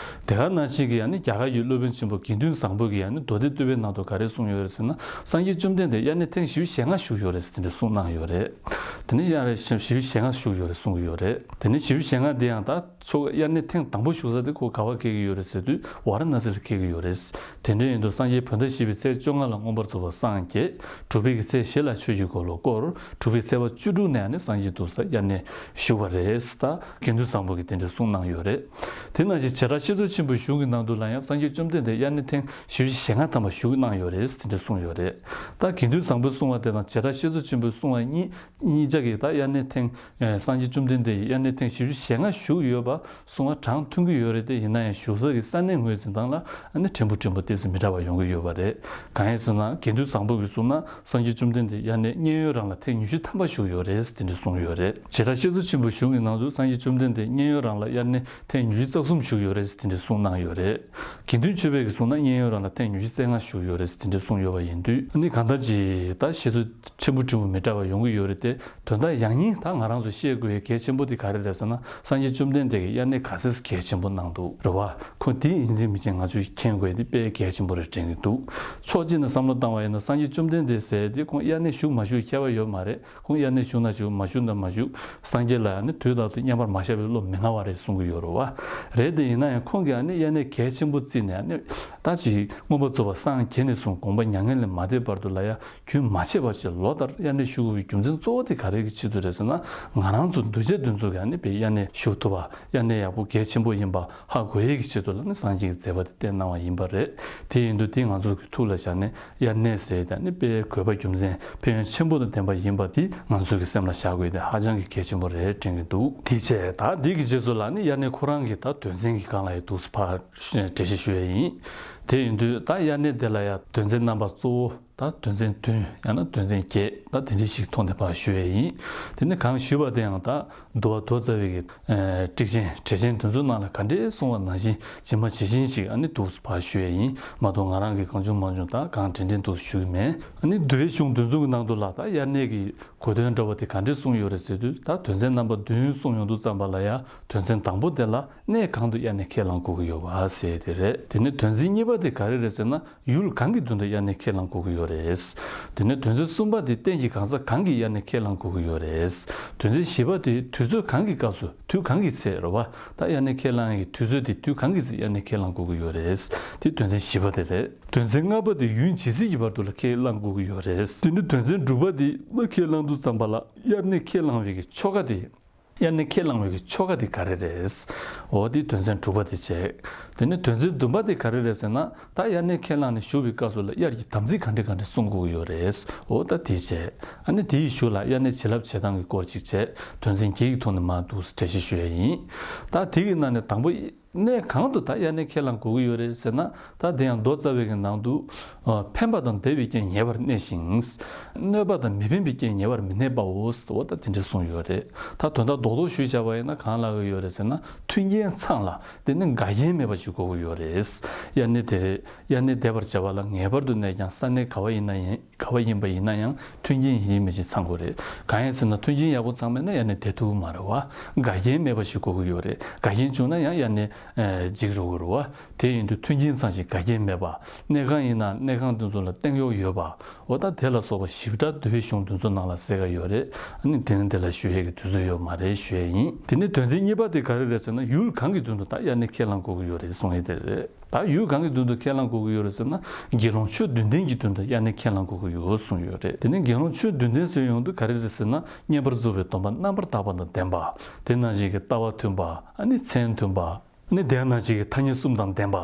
དེ་ག་ནང་བཞིན་གྱི་ཨ་ནི་རྒྱ་གར་གྱི་སློབ་དཔོན་ཆེན་པོ་དགེ་འདུན་བཟང་པོ་གིས་ཨ་ནི་མདོ་སྡེ་བསྟོད་པའི་ནང་དུ་ག་རེ་གསུངས་ཡོད་རེད་ཟེར་ན། སངས་རྒྱས་བཅོམ་ལྡན་འདས་དབྱར་གནས་ཐེངས་བཞི་བཅུ་ཞེ་ལྔ་བཞུགས་ཡོད་རེད་ཟེར་དེ་འདྲ་གསུངས་གནང་ཡོད་རེད། དེ་ནས་ཡང་རེ་བཞི་བཅུ་ཞེ་ལྔ་བཞུགས་ཡོད་རེད་གསུང་གི་ཡོད་རེད། དེ་ནས་བཞི་བཅུ་ཞེ་ལྔ་དེ་ཡང་ད། ཆོ་ག་དབྱར་གནས་ཐེངས་དང་པོ་བཞུགས་ས་དེ་ཁོ་ག་པར་འཁེལ་གྱི་ཡོད་རེད་ཟེར་དུས་ཝཱ་ར་ཎ་སི་ལ་འཁེལ་གྱི་ཡོད་རེད། དེ་འདྲ་ཡིན་དུས་སངས་རྒྱས་བོད་ཟླ་བཞི་པའི་ཚེས་བཅོ་ལྔ་ལ་མངོན་པར་རྫོགས་པར་སངས་རྒྱས། དྲུག་པའི་གི་ཚེས་བཞི་ལ་ཆོས་ཀྱི་འཁོར་ལོ་བསྐོར། དྲུག་པའི་ཚེས་པ་བཅུ་དྲུག་ནས་ཨ་ནི་སངས་རྒྱས་འདུག་ས་དབྱར་གནས་བཞུགས་པ་རེད། ད་དགེ་འདུན་བཟང་པོ་གིས་དེ་འདྲ་གསུངས་གནང་ཡོད་རེད། དེ་ནང་བཞིན་བྱེ་བྲག་བཤད་མཛོད་ཆེན་པོའི་གཞུང་གི་ནང་དུ་ལ་ཡང་སངས་རྒྱས་བཅོམ་ལྡན་འདས་དབྱར་གནས་ཐེངས་བཞི་བཅུ་ཞེ་ལྔ་ཐམ་པ་བཞུགས་གནང་ཡོད་རེད་དེ་འདྲ་གསུངས་ཡོད་རེད། ད་དགེ་འདུན་བཟང་པོས་གསུངས་པ་དེ་དང་བྱེ་བྲག་བཤད་མཛོད་ཆེན་པོས་གསུངས་པ་གཉིས། གཉིས་ཆ་གིས་ད་དབྱར་གནས་ཐེངས་ཨེ་སངས་རྒྱས་བཅོམ་ལྡན་འདས་ཀྱིས་དབྱར་གནས་ཐེངས་བཞི་བཅུ་ཞེ་ལྔ་བཞུགས་ཡོད་པ་གསུང་བ་གྲངས་མཐུན་གྱི་ཡོད་རེད་དེ། ཡིན་ན་ཡང་བཞུགས་ས་ཀྱི་ས་གནས་ངོས་འཛིན་སྟངས་ལ་ཨ་ནི་ཕྲན་བུ་ཕྲན་བུ་ཏོག་ཙམ་མི་འདྲ་བ་ཡོང་གི་ཡོད་པ་རེད། གང་ཡིན་ཟེར་ན་དགེ་འདུན་བཟང་པོ་གིས་གསུངས་ན་སངས་རྒྱས་བཅོམ་ལྡན་འདས་དབྱར་གནས་མཉན་ཡོད་རང་ལ་ཐེངས་ཉི་ཤུ་ཐམ་པ་བཞུགས་ཡོད་རེད་དེ་འདྲ་གསུངས་ཡོད་རེད། བྱེ་བྲག་བཤད་མཛོད་ཆེན་པོའི་གཞུང་གི་ནང་དུ་སངས་རྒྱས་བཅོམ་ལྡན་འདས་མཉན་ཡོད་རང་ལ་དབྱར་གནས་ཐེངས་ཉི་ཤུ་རྩ་གསུམ་བཞུགས་ཡོད་རེད་དེ་འདྲ་གསུངས་གནང་ཡོད་རེད། དགེ་འདུན་ཆོས་འཕེལ་གྱིས་གསུངས་ན་མཉན་ཡོད་རང་ལ་ཐེངས་ཉི་ཤུ་རྩ་ལྔ་བཞུགས་ཡོད་རེད་དེ་འདྲ་གསུངས་ཡོད་པ་ཡིན་དུས། ཨ་ནི་གང་ལྟར་གྱི་ད་བཤད་ཚུལ་ཕྲན་བུ་ཕྲན་བུ་མི་འདྲ་བ་ཡོང་གི་ཡོད་རེད་དེ། དོན་དག་ཡང་སྙིང་ད་ང་རང་ཚོ་ཤེས་དགོས་ཡའི་གལ་ཆེན་པོ་དེ་ག་རེ་རེད་ཟེར་ན། སངས་རྒྱས་བཅོམ་ལྡན་འདས་ཀྱིས་དབྱར་གནས་ག་ཚད་གལ་ཆེན་པོ་གནང་འདུག་རེད་བ། ཁོ་དེ་ཡིན་གཅིག་མིན་གཅིག་ང་ཚོས་མཁྱེན་དགོས་དེ་དཔེ་གལ་ཆེན་པོ་རེད་དྲན་གྱི་འདུག་ཕྱོགས་གཅིག་ནས་བསམ་བློ་བཏང་བ་ཡིན་ན་སངས་རྒྱས་བཅོམ་ལྡན་འདས་ཟེར་དེ་ཁོང་དབྱར་གནས་བཞུགས་མ་བཞུགས་ཁྱད་པར་ཡོད་མ་རེད། ཁོང་དབྱར་གནས་བཞུགས་ན་བཞུགས། མ་བཞུགས་ན་མ་བཞུགས། སངས་རྒྱས་ལ་ཡང་ནི་དུས་རྟག་ཏུ་མཉམ་པར་མ་བཞག་པའི་བློ་མི་མངའ་བ་རེད་གསུང་གི་ཡོད་རེད་བ། རེད་དེ་ཡིན་ན་ཡང་ཁོང་གིས་ཨ་ནི་དབྱར་གནས་གལ་ཆེན་པོ་བརྩིས་ནས་ཨ་ནི་ད་ཅིག་མངོན་པར་རྫོགས་པར་སངས་རྒྱས་ནས་བཟུང་དགོངས་པ་མྱ་ངན་ལས་མ་འདས་བར་དུ་ལ་ཡང་རྒྱུན་མ་ཆད་པར་ཅིག་ལོ་ལྟར་དབྱར་གནས་བཞུགས་དགོས་པའི་རྒྱུ་མཚན་གཙོ་བོ་དེ་ག་རེ་གི་ཆེད་དུ་རེད་ཟེར་ན། ང་རང་ཚོ་གདུལ་བྱ་འདི་ཚོ་གིས་ཨ་ནི་དཔེ་དབྱར་གནས་བཞུགས་ཐུབ་པ། དབྱར་གནས་ཡག་པོ་གལ་ཆེན་པོ་ཡིན་པ་ཧ་གོ་ཡས་ཀྱི་ཆེད་དུ་ལ་ནི་སངས་རྒྱས་ཀྱི་མཛད་པ་དེ་བསྟན་གནང་བ་ཡིན་པ་རེད། དེ་ཡིན་དུས་དེ་ང་ཚོ་གི་ཐུགས་ལ་བཞག་ནས་དབྱར་གནས་ཟེར་ཡས་དེ་ནི་དཔེ་དགོས་པ་རྒྱུ་མཚན་ཕན་ཡོན་ཆེན་པོ་དང་ལྡན་པ་ཡིན་པ་དེ་ང་ཚོ་གི་སེམས་ལ་བཞག་དགོས་དེ་ཧ་ཅང་གི་གལ་ཆེན་པོ་རེད་དྲན་གྱི་འདུག་དེ་བྱས་ད་འདི་གི་རྗེས་སུ་ལ་ནི་དབྱར་གནས་ཁོ་རང་གི་ད་དོན་ཚན་གྱི་སྒང་ལ་ཡང་འདུག་སེ་ཕར་འགྲེལ་བཤད་ཞུ་ཡས་ཡིན། དེ་ཡིན་དུས་ད་དབྱར་གནས་དེ་ལ་ཡང་དོན་ཚན་རྣམ་པ་གཙོ་བོ་ད་དོན་ཚན་བདུན་ཡང་ན་དོན་ཚན་བརྒྱད་ད་དེ་འདྲ་ཞིག་ཐོག་ནས་ཕར་ཞུ་ཡས་ཡིན། དེ་ནི་གང་ཞུས་པ་དེ་ཡང་ད་འདུལ་བ་མདོ་རྩ་བའི་གི་ཨ་ཊཱིཀ་ཆེན་འགྲེལ་ཆེན་དེ་ཚོའི་ནང་ལ་ག་འདྲས་གསུངས་པ་ནང་བཞིན་ཇི་མ་ཇི་བཞིན་ཞིག་ཨ་ནི་འདུག་སེ་ཕར་ཞུ་ཡས་ཡིན་མ་གཏོགས་ང་རང་གིས་གང་བྱུང་མང་བྱུང་ད་གང་དྲན་དྲན་འདུག་སེ་ཞུ་གི་མེད། ཨ་ནི་འདུལ་བའི་གཞུང་དེ་ཚོ་གི་ནང་དུ་ལ་ད་དབྱར་གནས་ཀྱི་གོ་དོན་འདྲ་བོ་དེ་ག་འདྲས་གསུངས་ཡོད་རེད་ཟེར་དུས་ད་དོན་ཚན་རྣམ་པ་བདུན་གསུངས་ཡོང་དུས་ཙམ་པ་ལ་ཡང་དོན་ཚན་དང་པོ་དེ་ལ་གནས་གང་དུ་དབྱར་གནས་ཁས་བླང་དགོས་ཀྱི་ཡོད་པ་ཟེར་དེ་རེད། དེ་ནས་དོན་ཚན་གཉིས་པ་དེ་ག་རེ་རེད་ཟེར་ན། ཡུལ་གང་གི་མདུན་དུ་དབྱར་གནས་ཁས་བླང་དགོས་ཀྱི་ཡོད་རེད། དེ་ནས་དོན་ཚན་གསུམ་པ་དེ་རྟེན་གྱི་གང་ཟག་གང་གིས་དབྱར་གནས་ཁས་བླང་དགོས་ཀྱི་ཡོད་རེད། དོན་ཚན་བཞི་པ་དེ་དུས་ཚོད་གང་གི་སྐབས་སུ་དུས་གང་གི་ཚེ་རེད་བ། ད་དབྱར་གནས་ཁས་བླང་ཡའི་དུས་ཚོད་དེ་དུས་གང་གི་ཚེ་དབྱར་གནས་ཁས་བླང་དགོས་ཀྱི་ཡོད་རེད། དེ་དོན་ཚན་བཞི་པ་དེ་རེད། དོན་ཚན་ལྔ་པ་དེ་ཡུན་ཇི་སྲིད་ཀྱི་བར་དུ་ལ་ཁས་བླང་དགོས་ཀྱི་ཡོད་རེད། དེ་ནས་དོན་ཚན་དྲུག་པ་དེ་ལ་ཁས་བླང་དུས་ཙམ་པ་ལ་དབྱར་གནས་ཁས་བླང་བའི་གི་ཆོ་ག་དེ། དབྱར་གནས་ཁས་བླངས་པའི་གི་ཆོ་ག་དེ་ག་རེ་རེད། འོ་དེ་དོན་ཚན་དྲུག་པ་དེ་བྱས། དེ་ནས་དོན་ཚན་བདུན་པ་དེ་ག་རེ་རེད་ཟེར་ན། ད་དབྱར་གནས་ཁས་བླངས་ནས་བཞུགས་པའི་སྐབས་སུ་ལ་དབྱར་གྱི་དམ་ཚིག་ག་འདྲ་ག་འདྲ་སྲུང་དགོས་ཀྱི་ཡོད་རེད། འོ་ད་དེ་བྱས། ཨ་ནི་དེའི་གཞུག་ལ་དབྱར་གནས་བྱིན་རླབས་བྱེད་སྟངས་ཀྱི་སྐོར་ཅིག་བྱས། དོན་ཚན་བརྒྱད་ཀྱི་ཐོག་ནས་མར་འདུག་སེ་འགྲེལ་བཤད་ཞུ་ཡ་ཡིན། ད་དེ་གི་ནང་ནས་དང་པོ། གནས་གང་དུ་ད་དབྱར་གནས་ཁས་བླངས་དགོས་ཀྱི་ཡོད་རེད་ཟེར་ན། ད་དེ་ཡང་མདོ་རྩ་བའི་གི་ནང་དུ། ཨ། ཕན་པ་དང་བདེ་བའི་རྐྱེན་ཉེ་བར་གནས་ཤིང་། གནོད་པ་དང་མི་ཕན་པའི་རྐྱེན་ཉེ་བར་མི་གནས་པའོ། འོ་ད་དེ་འདྲ་གསུངས་ཡོད་རེད། ད་དོན་དག་རྡོག་རྡོག་ཞུས་བྱ་བ་ཡིན་ན་གང་ལབ་ཀྱི་ཡོད་རེད་ཟེར་ན། མཐུན་རྐྱེན་ཚང་ལ་དེ་ནི་འགལ་རྐྱེན་མེད་པ་ཞིག་དགོས་ཀྱི་ཡོད་རེད། དབྱར་གནས་དེ་རེད། དབྱར་གནས་བསྡད་པར་བྱ་བ་ལ་ངེས་པར་དུ་གནས་ཀྱང་ས་གནས་ག་བ་ཡིན་ན་ཡང་། ག་བ་ཡིན་པ་ཡིན་ན་ཡང་མཐུན་རྐྱེན་ཡིན་གཅིག་མིན་གཅིག་ཚང་དགོས་རེད། གང་ཡིན་ཟེར་ན་མཐུན་རྐྱེན་ཡག་པོ་ཚང་མེད་ན་དབྱར་གནས་བསྡད་ཐུབ་ཀྱི་མ་རེད་བ། འགལ་རྐྱེན་མེད་པ་ཞིག་དགོས་ཀྱི་ཡོད་རེད། འགལ་རྐྱེན་བྱུང་ན་ཡང་དབྱར་གནས་ཨ་འཇིག་འགྲོ་གི་རེད་བ། དེ་ཡིན་དུས་མཐུན་རྐྱེན་ཚང་ཞིང་འགལ་རྐྱེན་མེད་པ། གནས་ཁང་ཡིན་ན་གནས་ཁང་དེ་ཚོ་ལ་སྟེང་གཡོག་ཡོད་པ། འོ་ད་དེ་ལ་སོགས་པ་ཞིབ་ཕྲ་འདུལ་བའི་གཞུང་དེ་ཚོ་ནང་ལ་གསལ་ཁ་ཡོད་རེད། ཨ་ནི་དེ་ནི་དེ་ལ་ཞུ་ཡས་ཀྱི་དུས་ཚོད་ཡོད་མ་རེད་ཞུ་ཡས་ཡིན། དེ་ནས་དོན་ཚན་གཉིས་པ་དེ་ག་རེ་རེད་ཟེར་ན། ཡུལ་གང་གི་མདུན་དུ་ད་དབྱར་གནས་ཁས་བླངས་དགོས་ཀྱི་ཡོད་རེད་གསུང་ཡས་དེ་རེད། ད་ཡུལ་གང་གི་མདུན་དུ་ཁས་བླངས་དགོས་ཀྱི་ཡོད་རེད་ཟེར་ན། དགེ་སློང་ཆོས་བདུན་ལྡན་གྱི་མདུན་དུ་དབྱར་གནས་ཁས་བླངས་དགོས་ཀྱི་ཡོད་གསུངས་ཡོད་རེད། དེ་ནས་དགེ་སློང་ཆོས་བདུན་ལྡན་ཟེར་ཡོང་དུས་ག་རེ་རེད་ཟེར་ན། བསྙེན་པར་རྫོགས་པའི་སྡོམ་པ་རྣམ་པར་དག་པ་དང་ལྡན་པ། དེ་ནང་བཞིན་གྱི་ལྟ་བ་མཐུན་པ། ཨ་ནི་མཚན་མཐུན་པ། ནི་དེ་ནང་བཞིན་གྱི་ཐ་སྙད་གསུམ་དང་ལྡན་པ།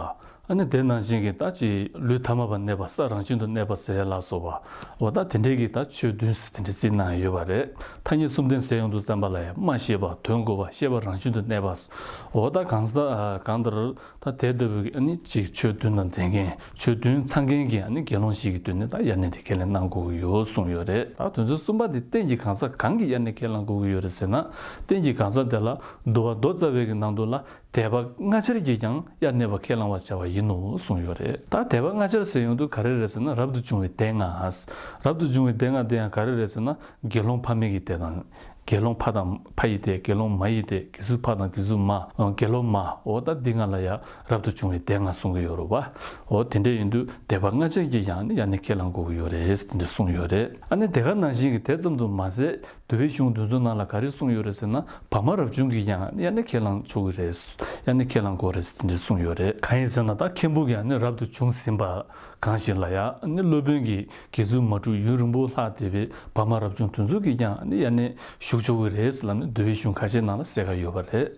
ཨ་ནི་དེ་ནང་བཞིན་གྱི་ད་ཅི་ལུས་ཐ་མལ་པར་གནས་པ། ས་རང་བཞིན་དུ་གནས་པ་ཟེར་ལ་སོགས་པ། འོ་ད་དེ་འདྲའི་གི་ད་ཆོས་བདུན་ཟེར་དེ་འདྲ་རྩིས་གནང་ཡོད་པ་རེད། ཐ་སྙད་གསུམ་ལྡན་ཟེར་ཡོང་དུས་ཙམ་པ་ལ་ཡང་སྨྲ་ཤེས་པ། དོན་གོ་བ། ཤེས་པ་རང་བཞིན་དུ་གནས་པ། འོ་ད་གང་ཟག་གང་ལྟར། ད་དེ་ལྟ་བུའི་ཨ་ནི་ཅིག་ཆོས་བདུན་དང་ལྡན་མཁན། ཆོས་བདུན་ཚང་མཁན་གྱི་ཨ་ནི་དགེ་སློང་ཞིག་གི་མདུན་ནས་ད་དབྱར་གནས་དེ་ཁས་ལེན་གནང་དགོས་ཀྱི་ཡོད་གསུངས་ཡོད་རེད། ད་དོན་ཚན་གསུམ་པ་དེ་རྟེན་གྱི་གང་ཟག་གང་གིས་དབྱར་གནས་ཁས་བླངས་དགོས་ཀྱི་ཡོད་རེད་ཟེར་ན། རྟེན་གྱི་གང་ཟག་དེ་ལ་འདུལ་བ་མདོ་རྩ་བའི་གི་ནང་དུ་ལ། དད་པ་སྔ་ཕྱིར་གྱིས་ཀྱང་དབྱར་གནས་པ་ཁས་བླང་བར་བྱ་བ་ཡིན་ནོ་གསུངས་ཡོད་རེད། ད་དད་པ་སྔ་ཕྱིར་ཟེར་ཡོང་དུས་ག་རེ་རེད་ཟེར་ན། རབ་ཏུ་བྱུང་བའི་སྡེ་ལྔ། རབ་ཏུ་བྱུང་བའི་སྡེ་ལྔ་དེ་ཡང་ག་རེ་རེད་ཟེར་ན། དགེ་སློང་ཕ་མེས་ཀྱི་སྡེ་དང་། དགེ་སློང་ཕ་དང་ཕ་ཡི་སྡེ། དགེ་སློང་མ་ཡི་སྡེ། དགེ་ཚུལ་ཕ་དང་དགེ་ཚུལ་མ། ཨ། དགེ་སློང་མ། འོ་ད་འདི་ལྔ་ལ་ཡང་རབ་ཏུ་བྱུང་བའི་སྡེ་ལྔ་གསུང་གི་ཡོད་རེད་བ། འོ་དེ་འདྲ་ཡིན་དུས་དད་པ་སྔ་ཕྱིར་གྱིས་ཀྱང་ནི་དབྱར་གནས་ཁས་བླང་དགོས་ཀྱི་ཡོད་རེད་ཟེར་དེ་འདྲ་གསུངས་ཡོད་རེད། ཨ་ནི་དེ་ག་ནང་བཞིན་གྱི་དེ་ཙམ་དུ་མ་ཟད། འདུལ་བའི་གཞུང་འདི་ཚོ་ནང་ལ་ག་རེ་གསུངས་ཡོད་རེད་ཟེར་ན། བར་མ་རབ་བྱུང་གིས་ཀྱང་དབྱར་གནས་ཁས་བླང་ཆོག་གི་རེད། དབྱར་གནས་ཁས་བླང་དགོས་རེད་ཟེར་དེ་འདྲ་གསུངས་ཡོད་རེད། གང་ཡིན་ཟེར་ན། ད་མཁན་པོ་གིས་ནི་རབ་ཏུ་བྱུང་ཟིན་པ་གང་ཞིག་ལ་ཡང་ནི་སློབ་དཔོན་གྱིས་དགེ་ཚུལ་མ་བསྒྲུབས་ཡུན་རིང་པོ་ལྷག་བསྡད་པའི་བར་མ་རབ་བྱུང་དེ་ཚོ་གིས་ཀྱང་ནི་དབྱར་གནས་ཞུགས་ཆོག་གི་རེད་ལབ་ནས་འདུལ་བའི་གཞུང་ཁ་ཤས་ནང་ལ་གསལ་ཁ་ཡོད་པ་རེད།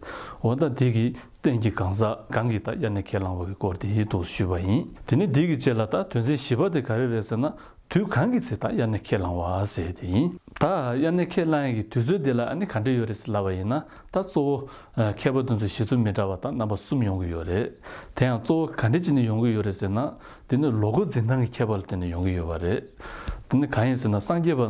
འོ་ད་འདི་གི་རྟེན་གྱི་གང་ཟག་གང་གིས་ད་དབྱར་གནས་ཁས་བླང་བ་གི་སྐོར་དེ་ཡིན་འདུག་ཞུས་པ་ཡིན། དེ་ནས་འདི་གི་རྗེས་ལ་ད་དོན་ཚན་བཞི་པ་དེ་ག་རེ་རེད་ཟེར་ན། དུས་གང་གི་ཚེ་ད་དབྱར་གནས་ཁས་བླང་བ་ཟེར་དེ་ཡིན། ད་དབྱར་གནས་ཁས་བླང་ཡས་ཀྱི་དུས་ཚོད་དེ་ལ་ཨ་ནི་ག་འདྲ་ཡོད་རེད་ཟེར་ལབ་པ་ཡིན་ན། ད་གཙོ་བོ་ཨ་མཁས་པ་དེ་ཚོ་བཞེད་ཚུལ་མི་འདྲ་བ་ད་རྣམ་པ་གསུམ་ཡོང་གི་ཡོད་རེད། དེ་ཡང་གཙོ་བོ་ག་འདྲ་བྱས་ནས་ཡོང་གི་ཡོད་རེད་ཟེར་ན། དེ་ནི་ལོ་འཁོར་འཛིན་སྟངས་ཀྱི་ཁྱད་པར་ལ་བརྟེན་ནས་ཡོང་གི་ཡོད་པ་རེད། དེ་ནི་གང་ཡིན་ཟེར་ན། སངས་རྒྱས་པ་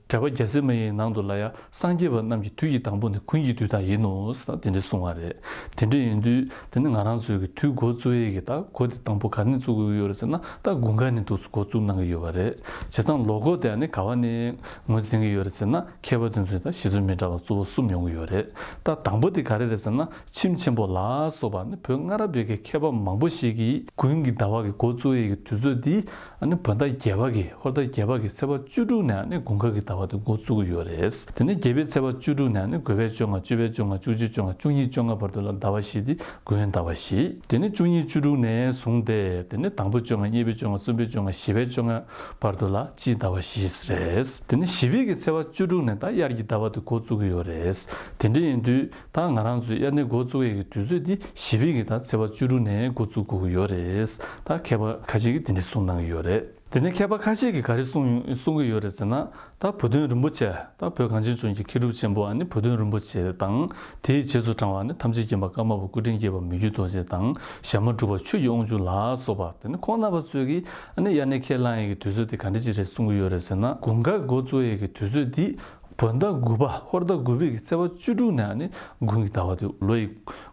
འགྲེལ་པ་རྒྱལ་སྲས་མ་ཡི་ནང་དུ་ལ་ཡང་སངས་རྒྱས་པ་རྣམས་ཀྱི་དུས་ཀྱི་དང་པོ་ནི་དགུན་གྱི་དུས་དག་ཡིན་ནོ་ཟེར་དེ་འདྲ་གསུངས་པ་རེད། དེ་འདྲ་ཡིན་དུས་དེ་ནི་ང་རང་ཚོའི་གི་དུས་འགོ་བཙུགས་ཡས་ཀྱི་ད་འགོ་དེ་དང་པོ་ག་ནས་བཙུགས་ཀྱི་ཡོད་རེད་ཟེར་ན། ད་དགུན་ཁ་ནས་འདུག་སེ་འགོ་བཙུགས་གནང་གི་ཡོད་པ་རེད། བྱས་ཙང་ལོ་འཁོར་དེ་ནི་ག་བ་ནས་ངོས་འཛིན་གྱི་ཡོད་རེད་ཟེར་ན། མཁས་པ་དེ་ཚོས་ད་བཞེད་ཚུལ་མི་འདྲ་བ་གཙོ་བོ་གསུམ་ཡོང་གི་ཡོད་རེད། ད་དང་པོ་དེ་ག་རེ་རེད་ཟེར་ན། ཁྱིམ་ཆེན་པོ་ལ་སོགས་པ་ནི་བོད་སྔ་རབས་པའི་གི་མཁས་པ་མང་པོ་ཞིག་གིས་དགུན་གྱི་ཟླ་བ་གི་འགོ་བཙུགས་ཡས་ཀྱི་དུས་ཚོད་འདི་ཨ་ནི་བོད་ཟླ་བརྒྱད་པ་གི། ཧོར་ཟླ་བརྒྱད་པ་གི་ཚེས་པ་བཅུ་དྲུག་ནས་ཨ་ནི་དགུན་ཁ་གི་ཟླ་བ་དེ་འགོ་བཙུགས་ཀྱི་ཡོད་རེད། དེ་ནས་བརྒྱད་པའི་ཚེས་པ་བཅུ་དྲུག་ནས་ཨ་ནི་དགུ་པའི་བཅོ་ལྔ། བཅུ་པའི་བཅོ་ལྔ། བཅུ་གཅིག་བཅོ་ལྔ། བཅུ་གཉིས་བཅོ་ལྔ་བར་དུ་ལ་ཟླ་བ་བཞི་དེ་དགུན་ཟླ་བ་བཞི། དེ་ནས་བཅུ་གཉིས་བཅུ་དྲུག་ནས་བཟུང་སྟེ། དེ་ནས་དང་པོ་བཅོ་ལྔ། གཉིས་པའི་བཅོ་ལྔ། གསུམ་པའི་བཅོ་ལྔ། བཞི་པའི་བཅོ་ལྔ་བར་དུ་ལ་དཔྱིད་ཟླ་བ་བཞི་རེད། དེ་ནས་བཞི་པའི་གི་ཚེས་པ་བཅུ་དྲུག་ནས་ད་དབྱར་གྱི་ཟླ་བ་དེ་འགོ་བཙུགས་ཀྱི་ཡོད་རེད། དེ་འདྲ་ཡིན་དུས་ད་ང་རང་ཚོའི་དབྱར་གནས་འགོ་བཙུགས་ཡས་ཀྱི་དུས་ཚོད་འདི་བཞི་པའི་གི་ད་ཚེས་པ་བཅུ་དྲུག་ནས་འགོ་བཙུགས་དགོས་ཀྱི་ཡོད་རེད། ད་མཁས་པ་ཁ་ཤས་ཀྱིས་དེ་འདྲ་གསུངས་གནང་གི་ཡོད་རེད། དེ་ནས་མཁས་པ་ཁ་ཤས་ཀྱིས་ག་རེ་གསུང་གསུང་གི་ཡོད་རེད་ཟེར་ན། ད་བུ་སྟོན་རིན་པོ་ཆེ། ད་བོད་གངས་ཅན་ལྗོངས་ཀྱི་མཁས་གྲུབ་ཆེན་པོ་ཨ་ནི་བུ་སྟོན་རིན་པོ་ཆེ་དང་། དེའི་རྗེས་སུ་འབྲང་བ་ནི་ཐམས་ཅད་མཁྱེན་པ་ཀརྨ་པ་སྐུ་ཕྲེང་བརྒྱད་པ་མི་བསྐྱོད་རྡོ་རྗེ་དང་། ཞྭ་དམར་འབྲུག་པ་ཆོས་ཀྱི་དབང་ཕྱུག་ལ་སོགས་པ། དེ་ནི་ཁོང་རྣམ་པ་ཚོས་ཀྱིས་ཨ་ནི་དབྱར་གནས་ཁས་བླངས་ཡས་ཀྱི་དུས་ཚོད་དེ་ག་འདྲ་ཅིག་རེད་གསུང་གི་ཡོད་རེད་ཟེར་ན། དགུན་ཁ་འགོ་བཙུགས་ཡས་ཀྱི་དུས་ཚོད་འདི་བོད་ཟླ་དགུ་པ། ཧོར་ཟླ་དགུ་པའི་གི་ཚེས་པ་བཅུ་དྲུག་ནས་ཨ་ནི་དགུན་གྱི་ཟླ་བ་དེ། ལོ་ཡི་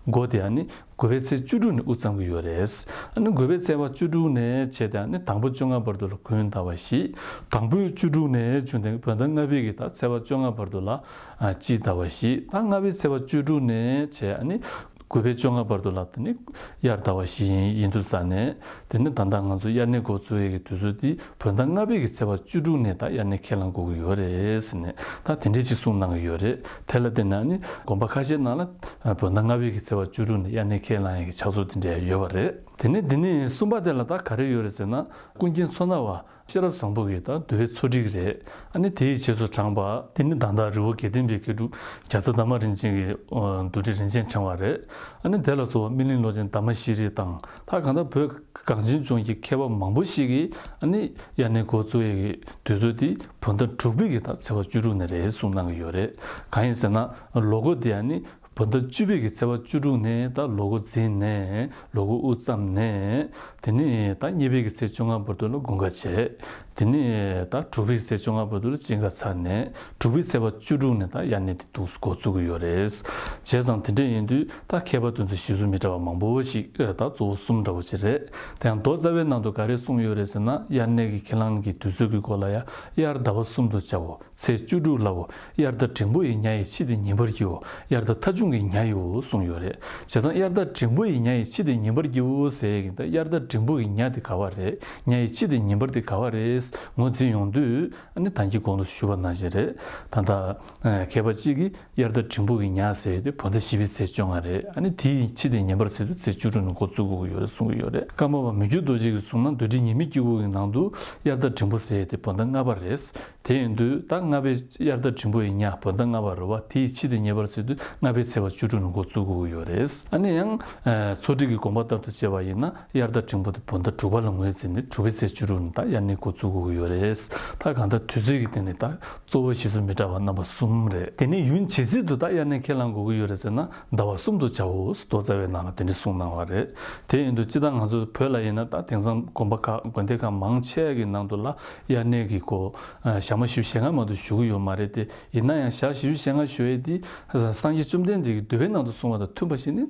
འགོ་དེ་ཨ་ནི་དགུ་པའི་ཚེས་བཅུ་དྲུག་ནས་དབུ་བརྩམས་ཀྱི་ཡོད་རེད། ཨ་ནི་དགུ་པའི་ཚེས་པ་བཅུ་དྲུག་ནས་བྱས་ཏེ་ཨ་ནི་དང་པོ་བཅོ་ལྔ་བར་དུ་ལ་དགུན་ཟླ་བ་བཞི། དང་པོའི་བཅུ་དྲུག་ནས་བྱུང་སྟེ་བོད་ཟླ་ལྔ་པའི་གི་ད་ཚེས་པ་བཅོ་ལྔ་བར་དུ་ལ་ཨ་དཔྱིད་ཟླ་བ་བཞི། ད་ལྔ་པའི་ཚེས་པ་བཅུ་དྲུག་ནས་བྱས་ཨ་ནི་དགུ་པའི་བཅོ་ལྔ་བར་དུ་ལ་དེ་ནི་དབྱར་ཟླ་བ་བཞི་ཡིན་ཡིན་དུས་ཙ་ནས། དེ་ནི་ད་ལྟ་ང་ཚོ་དབྱར་གནས་འགོ་བཙུགས་ཡས་ཀྱི་དུས་ཚོད་འདི་བོད་ཟླ་ལྔ་པའི་གི་ཚེས་པ་བཅུ་དྲུག་ནས་ད་དབྱར་གནས་ཁས་བླངས་དགོས་ཀྱི་ཡོད་རེད་ཟེར་ནས་ད་དེ་འདྲས་ཅིག་གསུངས་གནང་གི་ཡོད་རེད། དེ་ལ་བརྟེན་ནས་ནི་དགོན་པ་ཁ་ཤས་ནང་ལ་བོད་ཟླ་ལྔ་པའི་གི་ཚེས་པ་བཅུ་དྲུག་ནས་དབྱར་གནས་ཁས་བླངས་ཡས་ཀྱི་ཕྱག་སྲོལ་དེ་འདྲས་ཡོད་པ་རེད། དེ་ནས་འདི་ནས་གསུམ་པ་དེ་ལ་ད་ག་རེ་ཡོད་རེད་ཟེར་ན། ཀུན་མཁྱེན་མཚོ་སྣ་བ་ཤེས་རབ་བཟང་པོ་གི་ད་འདུལ་བའི་ཚོགས་སྒྲིག་རེད། ཨ་ནི་དེའི་རྗེས་སུ་འབྲངས་པ་དེ་ནི་ད་ལྟ་རི་བོ་དགེ་ལྡན་པའི་མཁས་གྲུབ་རྒྱལ་ཚབ་དར་མ་རིན་ཆེན་གྱི་འདུལ་ཁྲིད་རིན་ཆེན་ཕྲེང་བ་རེད། ཨ་ནི་དེ་ལ་སོགས་པ་སྨིན་གླིང་ལོ་ཆེན་དར་མ་ཤེས་རིག་དང་ད་གང་ལྟར་བོད་གངས་ཅན་ལྗོངས་ཀྱི་མཁས་པ་མང་པོ་ཞིག་གིས་ཨ་ནི་དབྱར་གནས་འགོ་བཙུགས་ཡས་ཀྱི་དུས་ཚོད་དེ་བོད་ཟླ་དྲུག་པའི་གི་ད་ཚེས་པ་བཅུ་དྲུག་ནས་རེད་གསུངས་གནང་གི་ཡོད་རེད། གང་ཡིན་ཟེར་ན་ལོ་འགོ་དེ་ཨ་ནི་བོད་ཟླ་བཅུ་པའི་གི་ཚེས་པ་བཅུ་དྲུག་ནས་ད་ལོ་འགོ་འཛིན་ནས་ལོ་འགོ་དབུ་བརྩམས་ནས་དེ་ནས་ད་གཉིས་པའི་གི་ཚེས་བཅོ་ལྔ་བར་དུ་ལ་དགུན་ཁ་བྱས། དེ་ནས་ད་དྲུག་པའི་ཚེས་བཅོ་ལྔ་བར་དུ་ལ་སྤྱིལ་ཁ་ཚར་ནས་དྲུག་པའི་ཚེས་པ་བཅུ་དྲུག་ནས་ད་དབྱར་གནས་དེ་འདུག་འགོ་བཙུགས་ཀྱི་ཡོད་རེད། བྱས་ཙང་དེ་འདྲ་ཡིན་དུས་ད་མཁས་པ་དེ་ཚོ་གཞི་ཚུལ་མི་འདྲ་བ་མང་པོ་ཞིག་ད་གཙོ་བོ་གསུམ་འདྲ་བོ་ཅིག་རེད། དེ་ཡང་མདོ་རྩ་བའི་ནང་དུ་ག་རེ་གསུངས་ཡོད་རེད་ཟེར་ན། དབྱར་གནས་ཀྱི་ཁས་བླངས་ཀྱི་དུས་ཚོད་ཀྱི་སྐོར་ལ་ཡང་དབྱར་ཟླ་བ་གསུམ་དུ་བྱའོ། ཚེས་བཅུ་དྲུག་ལའོ། དབྱར་ཟླ་འབྲིང་པོ་ཡི་ཉ་ཡི་ཕྱི་དེ་ཉིན་པར་བགྱིའོ། དབྱར་ཟླ་ཐ་ཆུང་གི་ཉ་ཡིའོ་གསུངས་ཡོད་རེད། བྱས་ཙང་དབྱར་ཟླ་འབྲིང་པོ་ཡི་ཉ་ཡི་ཕྱི་དེ་ཉིན་པར་བགྱིའོ་ཟེར་ཡས་ཀྱི་ད་དབྱར་ཟླ་འབྲིང་པོ་གི་ཉ་དེ་ག་བ་རེད། ཉ་ཡི་ཕྱི་དེ་ཉིན་པར་དེ་ག་བ་རེད། ངོས་འཛིན་ཡོང་དུས་ཨ་ནི་ད་གིན་གོང་དུ་ཞུས་པ་ནང་བཞིན་རེད། ད་ལྟ་མཁས་པ་གཅིག་གིས་དབྱར་ཟླ་འབྲིང་པོ་གི་ཉ་ཟེར་ཡས་དེ་བོད་ཟླ་བཞི་པའི་ཚེས་བཅོ་ལྔ་རེད། ཨ་ནི་དེ་ཡི་ཕྱི་དེ་ཉིན་པར་ཟེར་དུས་ཚེས་བཅུ་དྲུག་ནས་འགོ་བཙུགས་དགོས་ཀྱི་ཡོད་རེད་གསུང་གི་ཡོད་རེད། ཀརྨ་པ་མི་བསྐྱོད་རྡོ་རྗེ་གིས་གསུངས་ན་མདོ་ཁྲིད་ཉི་མའི་སྐྱེས་བུ་གི་ནང་དུ་དབྱར་ཟླ་འབྲིང་པོ་ཟེར་ཡས་དེ་བོད་ཟླ་ལྔ་པ་རེད། དེ་ཡིན་དུས་ད་ལྔ་པའི་དབྱར་ཟླ་འབྲིང་པོ་ཡི་ཉ་བོད་ཟླ་ལྔ་པ་རེད་བ། དེ་ཡི་ཕྱི་དེ་ཉིན་པར་ཟེར་དུས་ལྔ་པའི་ཚེས་པ་བཅུ་དྲུག་ནས་འགོ་བཙུགས་དགོས་ཀྱི་ཡོད་རེད། ཨ་ནི་ཡང་ཚོགས་སྒྲིག་གི་དགོངས་པ་ལྟར་དུ་བྱས་པ་ཡིན་ན་དབྱར་ཟླ་འབྲིང་པོ་དེ་བོད་ཟླ་དྲུག་པ་ལ་ངོས་འཛིན་ནས་དྲུག་པའི་ཚེས་བཅུ་དྲུག་ནས་ད་དབྱར་གནས་འགོ་བཙུགས་དགོས་ཀྱི་ཡོད་རེད། ད་གང་ལྟར་དུས་ཚོད་ཀྱི་སྟེང་ནས་ད་གཙོ་བོ་གཞི་ཚུལ་མི་འདྲ་བ་རྣམ་པ་གསུམ་རེད། དེ་ནས་ཡུན་ཇི་སྲིད་དུ་ད་དབྱར་གནས་ཁས་བླངས་དགོས་ཀྱི་ཡོད་རེད་ཟེར་ན་ཟླ་བ་གསུམ་དུ་བྱའོ། མདོ་རྩ་བའི་ནང་ལ་དེ་འདྲ་གསུངས་གནང་བ་རེད། དེ་ཡིན་དུས་སྤྱིར་བཏང་ང་ཚོ་བོད་ལ་ཡིན་ན་ད་དེང་སང་དགོན་པ་ཁག་དགོན་སྡེ་ཁག་མང་ཆེ་གི་ནང་དུ་ལ་དབྱར་གནས་ཀྱི་སྐོར་ཞག་མ་བཞི་བཅུ་ཞེ་ལྔ་མ་གཏོགས་ཞུ་གི་ཡོད་མ་རེད་དེ། ཡིན་ན་ཡང་ཞག་བཞི་བཅུ་ཞེ་ལྔ་ཞུ་ཡས་དེ་སངས་རྒྱས་བཅོམ་ལྡན་འདས་ཀྱི་འདུལ་བའི་ནང་དུ་གསུངས་པ་དང་མཐུན་པ་ཞིག་ནི་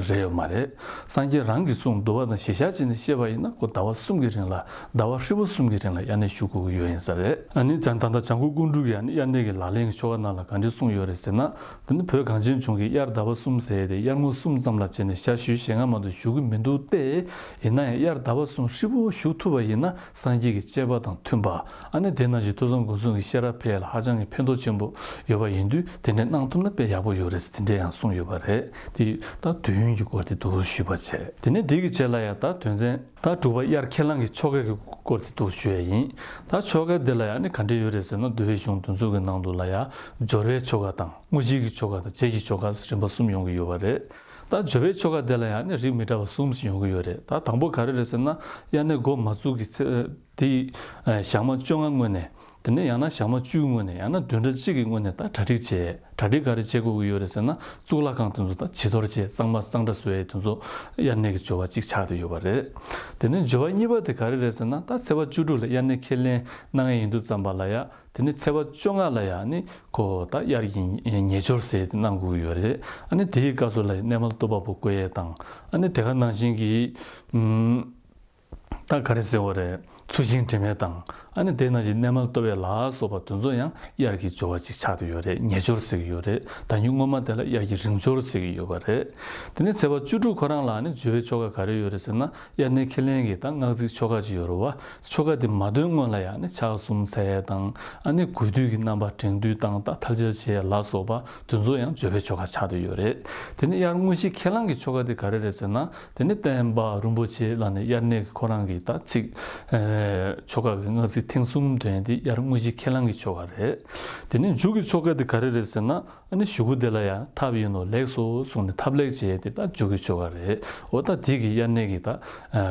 རེད་ཡོད་མ་རེད། སངས་རྒྱས་རང་གིས་གསུངས་འདུལ་བ་དང་གཞི་བཞག་བྱས་ནས་བཤད་པ་ཡིན་ན་ཁོ་ཟླ་བ་གསུམ་གྱི་རིང་ལ་ཟླ་བ་ཧྲིལ་པོ་གསུམ་གྱི་རིང་ལ་དབྱར་གནས་ཞུ་དགོས་ཀྱི་ཡོད་ཡིན་ས་རེད། ཨ་ནི་ད་ལྟ་བྱང་ཁོག་ཀུན་འགྲུལ་གྱི་ཨ་ནི་དབྱར་གནས་ཀྱི་ལག་ལེན་གྱི་ཆོ་ག་ནང་ལ་ག་འདྲ་གསུངས་ཡོད་རེད་ཟེར་ན། དེ་ནི་བོད་གངས་ཅན་ལྗོངས་ཀྱི་དབྱར་ཟླ་བ་གསུམ་ཟེར་ཡས་དེ་དབྱར་ངོ་གསུམ་ཙམ་ལ་བྱས་ནས་ཞག་བཞི་བཅུ་ཞེ་ལྔ་མ་གཏོགས་བཞུགས་ཀྱི་མི་འདུག་སྟེ། ཡིན་ན་ཡང་དབྱར་ཟླ་བ་གསུམ་ཧྲིལ་པོ་བཞུགས་ཐུབ་པ་ཡིན་ན་སངས་རྒྱས་ཀྱི་བཅས་པ་དང་མཐུན་པ། ཨ་ནི་དེ་ནང་བཞིན་ཐོས་བསམ་སྒོམ་གསུམ་གྱི་ཤེས་རབ་འཕེལ་ཡས་ལ་ཧ་ཅང་གི་ཕན་ཐོགས་ཆེན་པོ་ཡོད་པ་ཡིན་དུས་དེ་འདྲས་གནང་ཐུབ་ན་དཔེ་ཡག་པོ་ཡོད་རེད་ཟེར་དེ་འདྲས་ཡང་གསུངས་ཡོད་པ་རེད། དེ་ད་དུས་ཡུན་གྱི་སྐོར་དེ་འདུག་ཞུས་པ་བྱས། དེ་ནས་དེ་གི་རྗེས་ལ་ཡང་ད་དོན་ཚན་ད་དྲུག་པ་དབྱར་ཁས་བླངས་ཀྱི་ཆོ་ག་གི་སྐོར་དེ་འདུག་ཞུ་ཡས་ཡིན། ད་ཆོ་ག་འདི་ལ་ཡང་ནི་ག་འདྲས་ཡོད་རེད་ཟེར་ན། འདུལ་བའི་གཞུང་འདི་ཚོ་གི་ནང་དུ་ལ་ཡང་སྦྱོར་བའི་ཆོ་ག་དང་དངོས་གཞིའི་གི་ཆོ་ག་དང་རྗེས་ཀྱི་ཆོ་ག་རིམ་པ་གསུམ་ཡོང་གི་ཡོད་པ་རེད། ད་སྦྱོར་བའི་ཆོ་ག་འདི་ལ་ཡང་ནི་རིགས་མི་འདྲ་བ་གསུམ་ཞིག་ཡོང་གི་ཡོད་རེད། ད་དང་པོ་ག་རེ་རེད་ཟེར་ན། དབྱར་གནས་འགོ་མ་བཙུགས་ཀྱི་ཚེ་དེའི་ཞག་མ་བཅོ་ལྔ་སྔོན་ནས། དེ་ནས་ཡང་ན་ཞག་མ་བཅུའི་སྔོན་ནས། ཡང་ན་བདུན་ཕྲག་གཅིག་གི་སྔོན་ནས་ད་གྲ་སྒྲིག་བྱས། གྲ་སྒྲིག་ག་རེ་བྱེད་དགོས་ཀྱི་ཡོད་རེད་ཟེར་ན། གཙུག་ལག་ཁང་དེ་ཚོ་ད་བྱི་དོར་བྱས། གཙང་མ་གཙང་སྦྲ་བཟོ་ཡས་དེ་ཚོ་དབྱར་གནས་ཀྱི་སྦྱོར་བ་གཅིག་ཆགས་བསྡད་ཡོད་པ་རེད། དེ་ནས་སྦྱོར་བ་གཉིས་པ་དེ་ག་རེ་རེད་ཟེར་ན། ད་ཚེས་པ་བཅུ་དྲུག་ལ་དབྱར་གནས་ཁས་ལེན་གནང་ཡས་ཡིན་དུས་ཙམ་པ་ལ་ཡ། དེ་ནས་ཚེས་པ་བཅོ་ལྔ་ལ་ཡ་ནི་ཁོ་ད་དབྱར་གྱི་ཉེ་སྦྱོར་ཟེར་ཡས་དེ་གནང་དགོས་ཀྱི་ཡོད་རེད། ཨ་ནི་དེའི་སྐབས་སུ་ལ་ཡ་གནས་མལ་བསྟོད་པ་པོ་བཀོད་ཡས་དང་། ཨ་ནི་དེ་ག་ནང་བཞིན་གྱི་ཨུམ། ད་ག་རེ་ཟེར་བ་རེད། ཚུལ་ཤིང་དྲི་མེད་དང་། ཨ་ནི་དེ་ནང་བཞིན་གནས་མལ་བསྟོད་པ་ལ་སོགས་པ་དེ་ཚོ་ཡང་དབྱར་གྱི་སྦྱོར་བ་ཅིག་ཆགས་བསྡད་ཡོད་རེད། ཉེ་སྦྱོར་ཟེར་གྱི་ཡོད་རེད། ད་ཉིན་སྔོན་མ་དེ་ལ་དབྱར་གྱི་རིང་སྦྱོར་ཟེར་གྱི་ཡོད་པ་རེད། དེ་ནས་ཚེས་པ་བཅུ་དྲུག་ཁོ་རང་ལ་ནི་སྦྱོར་བའི་ཆོ་ག་ག་རེ་ཡོད་རེད་ཟེར་ན། དབྱར་གནས་ཁས་ལེན་གྱི་ད་སྔགས་ཚིག་ཆོ་ག་ཅིག་ཡོད་རེད་བ། ཆོ་ག་དེ་མ་འདོན་སྔོན་ལ་ཡང་ནི་ཕྱག་གསུམ་འཚལ་ཡས་དང་། ཨ་ནི་དགོས་འདོད་ཀྱི་རྣམ་པ་དྲན་འདུན་དང་ད་ཐལ་སྦྱར་བྱེད་ཡས་ལ་སོགས་པ་དེ་ཚོ་ཡང་སྦྱོར་བའི་ཆོ་ག་ཆགས་བསྡད་ཡོད་རེད། དེ་ནས་དབྱར་དངོས་གཞི་ཁས་བླངས་ཀྱི་ཆོ་ག་དེ་ག་རེ་རེད་ཟེར་ན། དེ་ནས་བསྟན་པ་རིན་པོ་ཆེ་ལ་ནི་དབྱར་གནས་ཀྱི་ཁོ་རང་གི་ད་ཚིག་ཆོ་ག་གི་སྔགས་ཚིག་ཐེངས་གསུམ་འདོན་དེ་དབྱར་དངོས་གཞི་ཁས་བླངས་ཀྱི་ཆོ་ག་རེད། དེ་ནས་མཇུག་གི་ཆོ་ག་དེ་ག་རེ་རེད་ཟེར་ན། ཨ་ནི་གཞུག་གུ་དེ་ལ་ཡང་ཐབས་ཡིན་ནོ་ལེགས་སོ་གསུངས་ནས་ཐབས་ལེགས་བྱས་ཏེ་ད་མཇུག་གི་ཆོ་ག་རེད། འོ་ད་དེ་གི་དབྱར་གནས་ཀྱི་ད་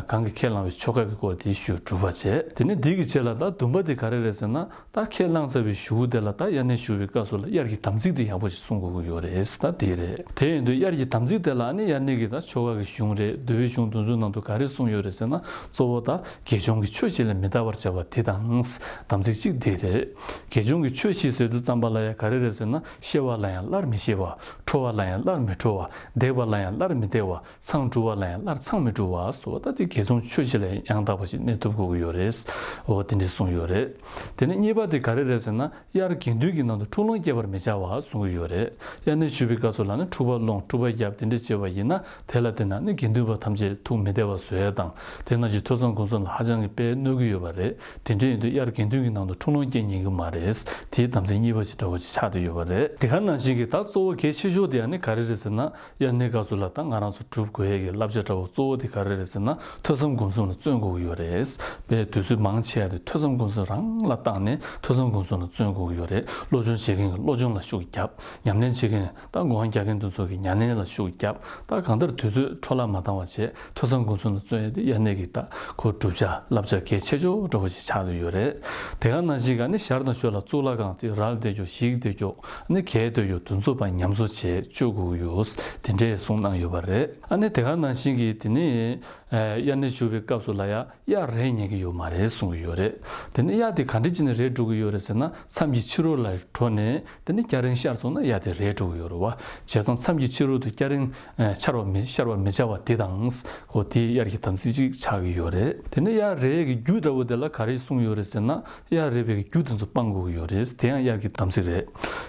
གང་གི་ཁས་བླངས་པའི་ཆོ་ག་གི་སྐོར་དེ་ཞུ་གྲུབ་པ་བྱས། དེ་ནས་དེ་གི་རྗེས་ལ་ད་བདུན་པ་དེ་ག་རེ་རེད་ཟེར་ན། ད་ཁས་བླངས་ཚར་བའི་གཞུག་གུ་དེ་ལ་ད་དབྱར་གནས་ཞུ་བའི་སྐབས་སུ་ལ་དབྱར་གྱི་དམ་ཚིག་དེ་ཡག་པོ་ཞིག་སྲུང་དགོས་ཀྱི་ཡོད་རེད། ད་དེ་རེད། དེ་ཡིན་དུས་དབྱར་གྱི་དམ་ཚིག་དེ་ལ་ནི་དབྱར་གནས་ཀྱི་ད་ཆོ་ག་གི་གཞུང་རེད། འདུལ་བའི་གཞུང་དེ་ཚོའི་ནང་དུ་ག་རེ་གསུངས་ཡོད་རེད་ཟེར་ན། གཙོ་བོ་ད་དགེ་སྦྱོང་གི་ཆོས་བཞི་ལས་མི་འདའ་བར་བྱ་བ་དེ་དང་། དམ་ཚིག་གཅིག་དེ་རེད། དགེ་སྦྱོང་གི་ཆོས་བཞི་ཟེར་དུས་ཙམ་པ་ལ་ཡང་ག་རེ་རེད་ཟེར་ན། གཤེ་བ་ལ་ཡང་སླར་མི་གཤེ་བ། ཁྲོ་བ་ལ་ཡང་སླར་མི་ཁྲོ་བ། འདེགས་པ་ལ་ཡང་སླར་མི་འདེགས་པ། མཚང་འབྲུ་བ་ལ་ཡང་སླར་མཚང་མི་འབྲུ་བ་སོགས་ད་དེ་དགེ་སྦྱོང་ཆོས་བཞི་ལས་ཡང་དག་པ་ཞིག་གནས་ཐུབ་དགོས་ཀྱི་ཡོད་རེད། འོ་དེ་འདྲ་གསུངས་ཡོད་རེད། དེ་ནས་གཉིས་པ་དེ་ག་རེ་རེད་ཟེར་ན། དབྱར་དགེ་འདུན་གྱི་ནང་དུ་འཁྲུག་ལོང་སྐྱེ་བར་མི་བྱ་བ་གསུང་གི་ཡོད་རེད། དབྱར་གནས་ཞུ་བའི་སྐབས་སུ་ལ་ནི་འཁྲུག་པ་སློང་། འཁྲུག་པ་བརྒྱབ། དེ་འདྲ་བྱས་པ་ཡིན་ན་དེ་ལ་བརྟེན་ནས་ནི་དགེ་འདུན་པ་ཐམས་ཅད་ཐུགས་མི་བདེ་བ་བཟོ་ཡས་དང་། དེ་ནང་བཞིན་ཐོས་བསམ་སྒོམ་གསུམ་ལ་ཧ་ཅང་གི་དཔེ་གནོད་ཀྱི་ཡོད་པ་རེད། དེ་འདྲ་ཡིན་དུས་དབྱར་དགེ་འདུན་གྱི་ནང་དུ་འཁྲུག་ལོང་སྐྱེ་ཉན་གྱི་མ་རེད། རེད། དེའི་དམ་ཚིག་གཉིས་པ་ཅིག་འདྲ་བོ་ཅིག་ཆགས་བསྡད་ཡོད་པ་རེད། དེ་ག་ནང་བཞིན་གྱི་ད་གཙོ་བོ་གལ་ཆེ་ཤོས་དེ་ཡང་ནི་ག་རེ་རེད་ཟེར་ན། དབྱར་གནས་སྐབས་སུ་ལ་ད་ང་རང་ཚོ་སྒྲུབ་དགོས་ཡས་ཀྱི་བསླབ་བྱ་འདྲ་བོ་གཙོ་བོ་དེ་ག་རེ་རེད་ཟེར་ན། ཐོས་བསམ་སྒོམ་གསུམ་ལ་བརྩོན་དགོས་ཀྱི་ཡོད་རེད། དཔེ་དུས་ཚོད་མང་ཆེ་བ་དེ་ཐོས་བསམ་སྒོམ་གསུམ་རང་ལ་བཏང་ནས་ཐོས་བསམ་སྒོམ་གསུམ་ལ་བརྩོན་དགོས་ཀྱི་ཡོད་རེད། སློབ་སྦྱོང་བྱེད་མཁན་གྱི་སློབ་སྦྱོང་ལ་ཤུགས་རྒྱབ། ཉམས་ལེན་བྱེད་མཁན་ད་སྒོམ་རྒྱག་མཁན་དེ་ཚོ་གི་ཉམས་ལེན་ལ་ཤུགས་རྒྱབ། ད་གང་ལྟར་དུས་ཚོད་འཕྲོ་བརླག་མ་བཏང་བ་བྱས་ཐོས་བསམ་སྒོམ་གསུམ་ལ་བརྩོན་ཡས་དེ་དབྱར་གནས་ཀྱི་ད་ཁོ་བསྒྲུབ་བྱ་བསླབ་བྱ་གལ་ཆེ་ཤོས་འདྲ་བོ་ཞིག་ཆགས་བསྡད་ཡོད་རེད། དེ་ག་ནང་བཞིན་ག་ནི་ཞར་དང་ཞོར་ལ་གཙུག་ལག་ཁང་དེ་རལ་བསྡད་རྒྱུ་ཞིག་བསྡད་རྒྱུ་ནི་གལ་བསྡད་རྒྱུ་དེ་ཚོ་ཕར་ཉམས་གསོ་བྱས་བཅུག་དགོས་ཀྱི་ཡོད། དེ་འདྲའི་གསུངས་གནང་ཡོད་པ་རེད། ཨ་ནི་དེ་ག་ནང་བཞིན་གྱི་དེ་ནི་དབྱར་གནས་བཞུགས་པའི་སྐབས་སུ་ལ་ཡ། གཡག་རེད་ཉན་གྱི་ཡོད་མ་རེད་གསུང་གི་ཡོད་རེད། དེ་ནས་གཡག་དེ་ག་འདྲ་བྱས་ནས་རེད་འགྲོ་གི་ཡོད་རེད་ཟེར་ན། མཚམས་ཀྱི་ཕྱི་རོལ་ལ་འགྲོ་ནས་དེ་ནས་སྐྱ་རེངས་ཤར་སོང་ན་གཡག་དེ་རེད་འགྲོ་གི་ཡོད་རེད་བ། བྱས་ཙང་མཚམས་ཀྱི་ཕྱི་རོལ་དུ་སྐྱ་རེངས་ཤར་བ་མི་ཤར་བ་མི་བྱ་བ་དེ་དང་། གོ་དེ་གཡག་གི་དམ་ཚིག་ཅིག་ཆགས་ཀྱི་ཡོད་རེད། དེ་ནས་གཡག་རེད་ཀྱི་རྒྱུ་འདྲ་བོ་དེ་ལ་ག་རེ་གསུངས་ཡོད་རེད་ཟེར་ན། གཡག་རེད་པའི་རྒྱུ་དེ་ཚོ་སྤང་དགོས་ཀྱི་ཡོད་རེད། དེ་ཡང་གཡག་གི་དམ་ཚིག་རེད།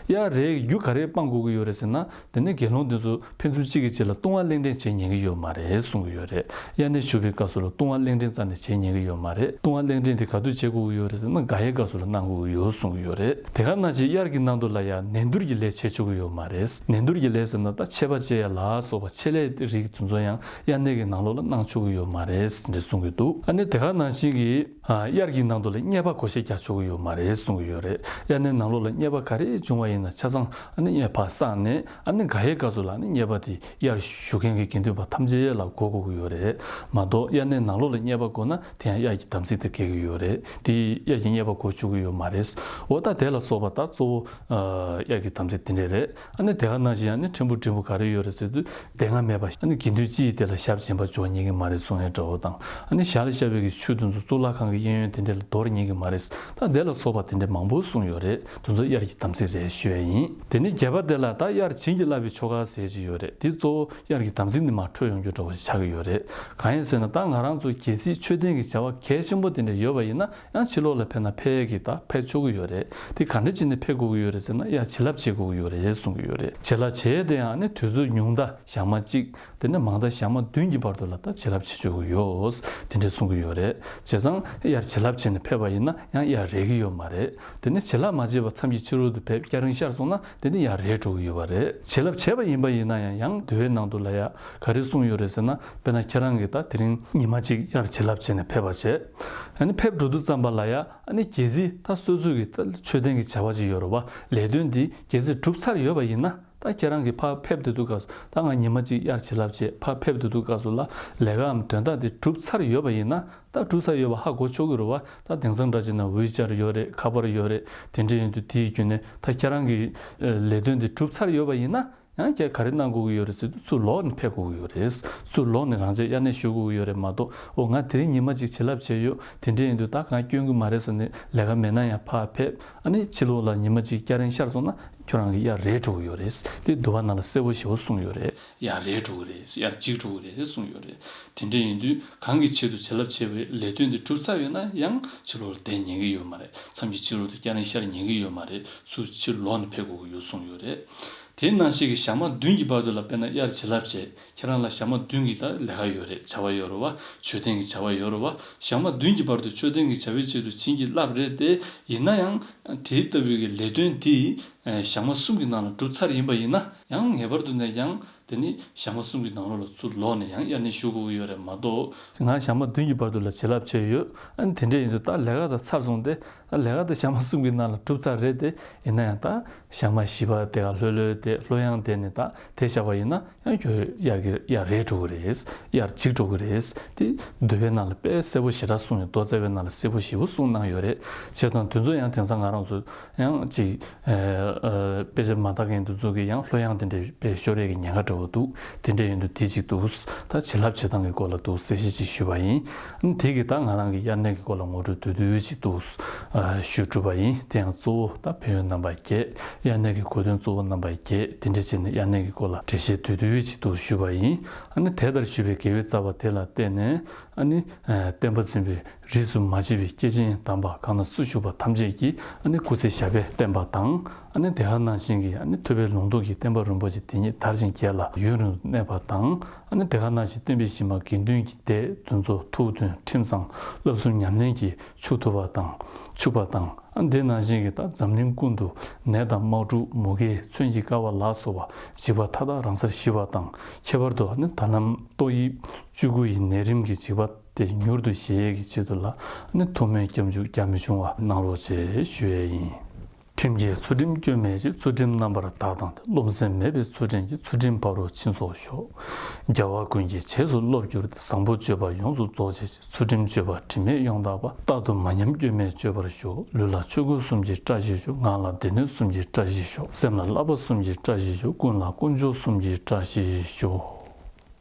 གཡག་རེད་ཀྱི་རྒྱུ་ག་རེ་སྤང་དགོས་ཀྱི་ཡོད་རེད་ཟེར་ན། དེ་ནས་དགེ་སློང་དེ་ཚོ་ཕན་ཚུན་གཅིག་གིས་གཅིག་ལ་ལྟུང་བ་གླེང་གླེང་བྱེད་ཉན་གྱི་ཡོད་མ་རེད་གསུང་གི་ཡོད་རེད། དབྱར་གནས་བཞུགས་པའི་སྐབས་སུ་ལ་ལྟུང་བ་གླེང་གླེང་རྩ་ནས་བྱེད་ཉན་གྱི་ཡོད་མ་རེད། ལྟུང་བ་གླེང་གླེང་དེ་ག་དུས་བྱེད་དགོས་ཀྱི་ཡོད་རེད་ཟེར་ན། དགག་དབྱེ་སྐབས་སུ་ལ་གནང་དགོས་ཀྱི་ཡོད་གསུང་གི་ཡོད་རེད། དེ་ག་ནང་བཞིན་དབྱར་གྱི་ནང་དུ་ལ་ཡང་ནན་ཏུར་གྱི་ལས་བྱེད་ཆོག་གི་ཡོད་མ་རེད། ནན་ཏུར་གྱི་ལས་ཟེར་ན་ད་ཆད་པ་བཅད་ཡ་ལ་སོགས་པ་ཆད་ལས་རིགས་དེ་ཚོ་ཡང་དབྱར་གནས་ཀྱི་ནང་ལོགས་ལ་གནང་ཆོག་གི་ཡོད་མ་རེད་ཟེར་འདྲ་གསུང་གི་འདུག་ཨ་ནི་དེ་ག་ནང་བཞིན་གྱི། ཨ། དབྱར་གྱི་ནང་དུ་ལ་རྙེད་པ་བགོ་བཤའ་རྒྱག་ཆོག་གི་ཡོད་མ་རེད་གསུང་གི་ཡོད་རེད། དབྱར་གནས་ནང་ལོགས་ལ་རྙེད་པ་ག་རེ་བྱུང་བ་ཡིན་ན་ཆ་ཚང་ཨ་ནི་རྙེད་པ་བསགས་ནས། ཨ་ནི་དགག་དབྱེ་སྐབས་སུ་ལ་ཨ་ནི་རྙེད་པ་དེ་དབྱར་བཞུགས་མཁན་གྱི་དགེ་འདུན་པ་ཐམས་ཅད་ལ་བགོ་དགོས་ཀྱི་ཡོད་རེད་མ་གཏོགས། དབྱར་གནས་ནང་ལོགས་ལ་རྙེད་པ་བགོས་ན་དེ་ཡང་དབྱར་གྱི་དམ་ཚིག་དང་འགལ་གྱི་ཡོད་རེད། དེ་དབྱར་གྱི་རྙེད་པ་བགོ་ཆོག་གི་ཡོད་མ་རེད། འོ་ད་དེ་ལ་སོགས་པ་ད་གཙོ་བོ་ཨ་དབྱར་གྱི་དམ་ཚིག་དེ་འདྲས་རེད། ཨ་ནི་དེ་ག་ནང་བཞིན་ཨ་ནི་ཕྲན་བུ་འབྲིང་པོ་ག་རེ་ཡོད་རེད་ཟེར་དུས། དེ་སྔ་མེད་པ་ཨ་ནི་དགེ་འདུན་སྤྱི་ཡི་དེ་ལ་ཞབས་སྦྱིན་པ་འཇོག་ཉན་གྱི་མ་རེད་གསུང་ཡས་འདྲ་བོ་དང་། ཨ་ནི་ཞལ་བཞག་པའི་གི་ཆུ་དེ་ཚོ་གཙུག་ལག་ཁང་གི་གཡས་གཡོན་དེ་འདྲ་ལ་དོར་ཉན་གྱི་མ་རེད། ད་དེ་ལ་སོགས་པ་དེ་འདྲ་མང་པོ་གསུངས་ཡོད་རེད། དེ་ཚོ་དབྱར་གྱི་དམ་ཚིག་རེད་ཞུ་ཡ་ཡིན། དེ་ནས་བརྒྱད་པ་དེ་ལ་ད་དབྱར་བྱིན་གྱིས་བརླབས་པའི་ཆོ་ག་ཟེར་གྱི་ཡོད་རེད། དེ་གཙོ་བོ་དབྱར་གྱི་དམ་ཚིག་ནས་མར་འཕྲོས་ཡོང་རྒྱུ་འདྲ་བོ་ཞིག་ཆགས་ཀྱི་ཡོད་རེད། གང་ཡིན་ཟེར་ན་ད་ང་རང་ཚོ་གལ་སྲིད་མཆོད་རྟེན་གྱི་བྱ་བ་གལ་ཆེན་པོ་དེ་འདྲ་ཡོད་པ་ཡིན་ན། ཡང་ཕྱི་ལོགས་ལ་ཕེབས་ན་ཕེབས་ཀྱི་ད་ཕེབས་ཆོག་གི་ཡོད་རེད། དེ་ག་འདྲ་བྱས་ནས་ཕེབས་དགོས་ཀྱི་ཡོད་རེད་ཟེར་ན། ཡར་བྱིན་རླབས་བྱེད་དགོས་ཀྱི་ཡོད་རེད་གསུང་གི་ཡོད་རེད། བྱིན་རླབས་བྱེད་དེ་ཡང་ནི་དུས་ཚོད་ཉུང་མཐའ་ཞག་མ་གཅིག་དེ་ནས་མང་མཐའ་ཞག་མ་བདུན་གྱི་བར་དུ་ལ་ད་བྱིན་རླབས་བྱེད་ཆོག་གི་ཡོད། དེ་འདྲ་གསུང་གི་ཡོད་རེད། བྱས་ཙང་ཡར་བྱིན་རླབས་བྱས་ནས་ཕེབས་པ་ཡིན་ན་ཡང་ཡར་རེག་གི་ཡོད་མ་རེད། དེ་ནས་བྱིན་རླབས་མ་བྱས་པ་མཚམས་ཀྱི་ཕྱི་རོལ་དུ་ཕེབས་སྐྱ་རེངས་ཤར་སོང་ན་དེ་ནི་ཡར་རེག་འགྲོ་གི་ཡོད་པ་རེད། བྱིན་རླབས་བྱས་པ་ཡིན་པ་ཡིན་ན་ཡང་ཡང་འདུལ་བའི་ནང་དུ་ལ་ཡ་ག་རེ་གསུངས་ཡོད་རེད་ཟེར་ན། དཔེར་ན་ཁྱེད་རང་གིས་ད་དེ་རིང་ཉི་མ་གཅིག་ཡར་བྱིན་རླབས་བྱས་ནས་ཕེབས་པ་བྱས། ཨ་ནི་ཕེབས་འགྲོ་དུས་ཙམ་པ་ལ་ཡ། ཨ་ནི་གལ་སྲིད་ད་སོ་སོ་གི་ད་མཆོད་རྟེན་གྱི་བྱ་བ་ཅིག་ཡོད་རེད་བ། ལས་དོན་འདི་གལ་སྲིད་གྲུབ་ཚར་ཡོད་པ་ཡིན་ན། ད་ཁྱེད་རང་གིས་ཕར་ཕེབས་བསྡད་དུས་སྐབས་སུ། ད་ང་ཉི་མ་གཅིག་དབྱར་བྱིན་རླབས་བྱས་ཕར་ཕེབས་བསྡད་དུས་སྐབས་སུ་ལ་ལས་ཀའམ་དོན་དག་དེ་གྲུབ་ཚར་ཡོད་པ་ཡིན་ན། ད་གྲུབ་ཚར་ཡོད་པ་ཧ་གོ་ཆོག་གི་རེད་བ། ད་དེང་སང་འདྲ་བྱས་ན་ཝི་ཆར་ཡོད་རེད། ཁ་པར་ཡོད་རེད། དེ་འདྲ་ཡིན་དུས་དེའི་བརྒྱུད་ནས་ད་ཁྱེད་རང་གི་ལས་དོན་དེ་གྲུབ་ཚར་ཡོད་པ་ཡིན་ན། ཡང་ཁྱེད་ཀྱིས་ག་རེ་གནང་དགོས་ཀྱི་ཡོད་རེད་ཟེར་དུས། ཚུར་ལོག་ནས་ཕེབས་དགོས་ཀྱི་ཡོད་རེད། ཚུར་ལོག་ནས་རང་ཅག་དབྱར་གནས་ཞུ་དགོས་ཀྱི་ཡོད་རེད་མ་གཏོགས། འོ་ང་དེ་རིང་ཉི་མ་གཅིག་བྱིན་རླབས་བྱས་ཡོད། དེ་འདྲ་ཡིན་དུས་ད་ང་སྐྱོན་གྱི་མ་རེད་ཟེར་ནས་ལས་ཀ་མེད་ན་ཡང་ཕར་ཕེབས། ཨ་ནི་ཕྱི་ལོགས་ལ་ཉི་མ་གཅིག་སྐྱ་རེངས་ཤར་སོང་ན་ཁྱོད་རང་གི་དབྱར་རེད་འགྲོ་གི་ཡོད་རེད། དེ་འདུལ་བ་ནང་ལ་གསལ་པོ་ཞེ་པོ་གསུངས་ཡོད་རེད། དབྱར་རེད་འགྲོ་གི་རེད། དབྱར་འཇིག་འགྲོ་གི་རེད་གསུངས་ཡོད་རེད། དེ་འདྲ་ཡིན་དུས་གང་གི་ཆེད་དུ་བྱིན་རླབས་བྱས་པའི་ལས་དོན་དེ་གྲུབ་ཚར་ཡོད་ན་ཡང་ཕྱི་ལོགས་ལ་བསྡད་ཉན་གྱི་ཡོད་མ་རེད། མཚམས་ཀྱི་ཕྱི་རོལ་དུ་སྐྱ་རེངས་ཤར་ཉན་གྱི་ཡོད་མ་རེད། ཚུར་ཕྱིར་ལོག་ནས་ཕེབས་དགོས་ཀྱི་ཡོད་གསུངས་ཡོད་རེད། དེ་ནང་བཞིན་གྱི་ཞག་མ་བདུན་གྱི་བར་དུ་ལ་དཔེར་ན་དབྱར་བྱིན་རླབས་བྱས། ཁྱེད་རང་ལ་ཞག་མ་བདུན་གྱི་ད་ལས་ཀ་ཡོད་རེད། བྱ་བ་ཡོད་རེད་བ། མཆོད་རྟེན་གྱི་བྱ་བ་ཡོད་རེད་བ། ཞག་མ་བདུན་གྱི་བར་དུ་མཆོད་རྟེན་གྱི་བྱ་བའི་ཆེད་དུ་བྱིན་གྱིས་བརླབས་རེད་དེ། ཡིན་ན་ཡང་དེ་ལྟ་བུའི་གི་ལས་དོན་འདི་ཞག་མ་གསུམ་གྱི་ནང་ལ་གྲུབ་ཚར་ཡིན་པ་ཡིན་ན། ཡང་ངེས་པར་དུ་ནས་ཀྱང་དེ་ནི་ཞག་མ་གསུམ་གྱི་ནང་ལོགས་ལ་ཚུར་ལོག་ནས་ཡང་དབྱར་གནས་ཞུ་དགོས་ཀྱི་ཡོད་རེད་མ་གཏོགས། ང་ཞག་མ་བདུན་གྱི་བར་དུ་ལ་བྱིན་རླབས་བྱས་ཡོད། ཨ་ནི་དེ་འདྲ་ཡིན་དུས་ད་ལས་ཀ་ད་ཚར་སོང་སྟེ། ལས་ཀ་དེ་ཞག་མ་གསུམ་གྱི་ནང་ལ་གྲུབ་ཚར་རེད་དེ། ཡིན་ན་ཡང་ད་ཞག་མ་བཞི་པ་དེ་ག་ལྷོད་ལྷོད་དེ་ལྷོད་ཡངས་དེ་ནས་ད་དེ་བཞག་པ་ཡིན་ན་ཡང་ཁྱོད་དབྱར་གྱི་དབྱར་རེད་འགྲོ་གི་རེད། དབྱར་འཇིག་འགྲོ་གི་རེད། དེ་འདུལ་བའི་ནང་ལ་དཔེ་གསལ་པོ་ཞེ་དྲག་གསུངས་ཡོད། མདོ་རྩ་བའི་ནང་ལ་གསལ་པོ་ཞེ་པོ་གསུངས་གནང་ཡོད་རེད། བྱས་ཙང་དེ་ཚོ་ཡང་དེང་སང་ང་རང་ཚོ་ཡང་ཅིག་དཔེ་ཆ་མ་ལྟ་མཁན་དེ་ཚོ་གིས་ཡང་ལྷོད་ཡངས་དེ་འདྲའི་དཔེ་ཤོར་ཡས་ཀྱི་ཉེན་ཁ་འདྲ་བོ་འདུག་དེ་འདྲ་ཡིན་དུས་དེ་གཅིག་འདུག་ད་བྱིན་རླབས་བྱེད་སྟངས་ཀྱི་སྐོར་ལ་འདུག་གསལ་བཤད་ཅིག་ཞུས་པ་ཡིན། ཨ་ནི་དེ་གིས་ད་ང་རང་གི་དབྱར་གནས་ཀྱི་སྐོར་ལ་ངོ་སྤྲོད་བསྡུས་བསྡུས་ཅིག་འདུག་ཞུས་གྲུབ་པ་ཡིན། དེ་ཡང་གཙོ་བོ་ད་ཕན་ཡོན་རྣམ་པ་བརྒྱད། དབྱར་གནས་ཀྱི་གོ་དོན་གཙོ་བོ་རྣམ་པ་བརྒྱད། དེ་འདྲ་བྱས་ནས་དབྱར་གནས་ཀྱི་སྐོར་ལ་འགྲེལ་བཤད་བསྡུས་བསྡུས་ཅིག་འདུག་ཞུས་པ་ཡིན། ཨ་ནི་དེ་ལྟར་ཞུས་པའི་དགེ་བའི་རྩ་བ་དེ་ལ་བརྟེན་ནས། ཨ་ནི་བསྟན་པ་འཛིན་པའི་རིས་སུ་མ་ཆད་པའི་སྐྱེས་ཆེན་དམ་པ་གང་ན་སུ་བཞུགས་པ་ཐམས་ཅད་ཀྱིས་ཨ་ནི་སྐུ་ཚེ་ཞབས་པད་བརྟན་པ་དང་། ཨ་ནི་དེ་ག་ནང་བཞིན་གྱི་ཨ་ནི་ཐུབ་པའི་ལུང་སྟོང་གི་བསྟན་པ་རིན་པོ་ཆེ་དེ་ཉིད་དར་ཞིང་རྒྱས་ལ་ཡུན་རིང་དུ་གནས་པ་དང་། ཨ་ནི་དེ་ག་ནང་བཞིན་བསྟན་པའི་གཞི་མ་དགེ་འདུན་གྱི་སྡེ་དེ་ཚོ་ཐུགས་མཐུན་ཁྲིམས་གཙང་བསླབ་གསུམ་ཉམས་ལེན་གྱིས་ཕྱུག་ཐུབ་པ་དང་། ཕྱུག་པ་དང་། དེ་ནང་བཞིན་གྱི་ད་འཛམ་གླིང་ཀུན་ཏུ་ནད་དང་དམག་འཁྲུག་མུ་གེ་མཚོན་གྱི་ཀ་བ་ལ་སོགས་པ་འཇིགས་པ་མཐའ་དག་རང་སར་ཞི་བ་དང་། ཁྱད་པར་དུ་ནི་ད་ལམ་ཏོག་དབྱིབས་བཅུ་དགུ་ཡི་ནད་རིམས་ཀྱི་འཇིགས་པ་དེ་མྱུར་དུ་ཞི་ཡས་ཀྱི་ཆེད་དུ་ལ་ནི་ཐུགས་སྨོན་སྐྱབས་འཇུག་རྒྱ་མི་ཆུང་བ་གནང་རོགས་ཞེས་ཞུ་ཡས་ཡིན། ཁྲིམས་ཀྱིས་ཚུལ་ཁྲིམས་སྐྱོན་མེད་ཅིང་། ཚུལ་ཁྲིམས་རྣམ་པར་དག་དང་། རློམ་སེམས་མེད་པའི་ཚུལ་ཁྲིམས་ཀྱིས། ཚུལ་ཁྲིམས་ཕ་རོལ་ཕྱིན་སོགས་ཤོག། རྒྱལ་བ་ཀུན་གྱི་རྗེས་སུ་སློབ་གྱུར་ཏེ། བཟང་པོ་སྤྱོད་པ་ཡོངས་སུ་རྫོགས་བྱེད་ཅིང་། ཚུལ་ཁྲིམས་སྤྱོད་པ་དྲི་མེད་ཡོངས་དག་པ། རྟག་ཏུ་མ་ཉམས་སྐྱོན་མེད་སྤྱོད་པར་ཤོག། ལུས་ལ་ཆོས་གོས་གསུམ་གྱི་བཀྲ་ཤིས་ཤོག། ངག་ལ་སྡེ་སྣོད་གསུམ་གྱི་བཀྲ་ཤིས་ཤོག། སེམས་ལ་བསླབ་པ་གསུམ་གྱི་བཀྲ་ཤིས་ཤོག། ཀུན་ལ་དཀོན་མཆོག་གསུམ་གྱི་བཀྲ་ཤིས་ཤོག།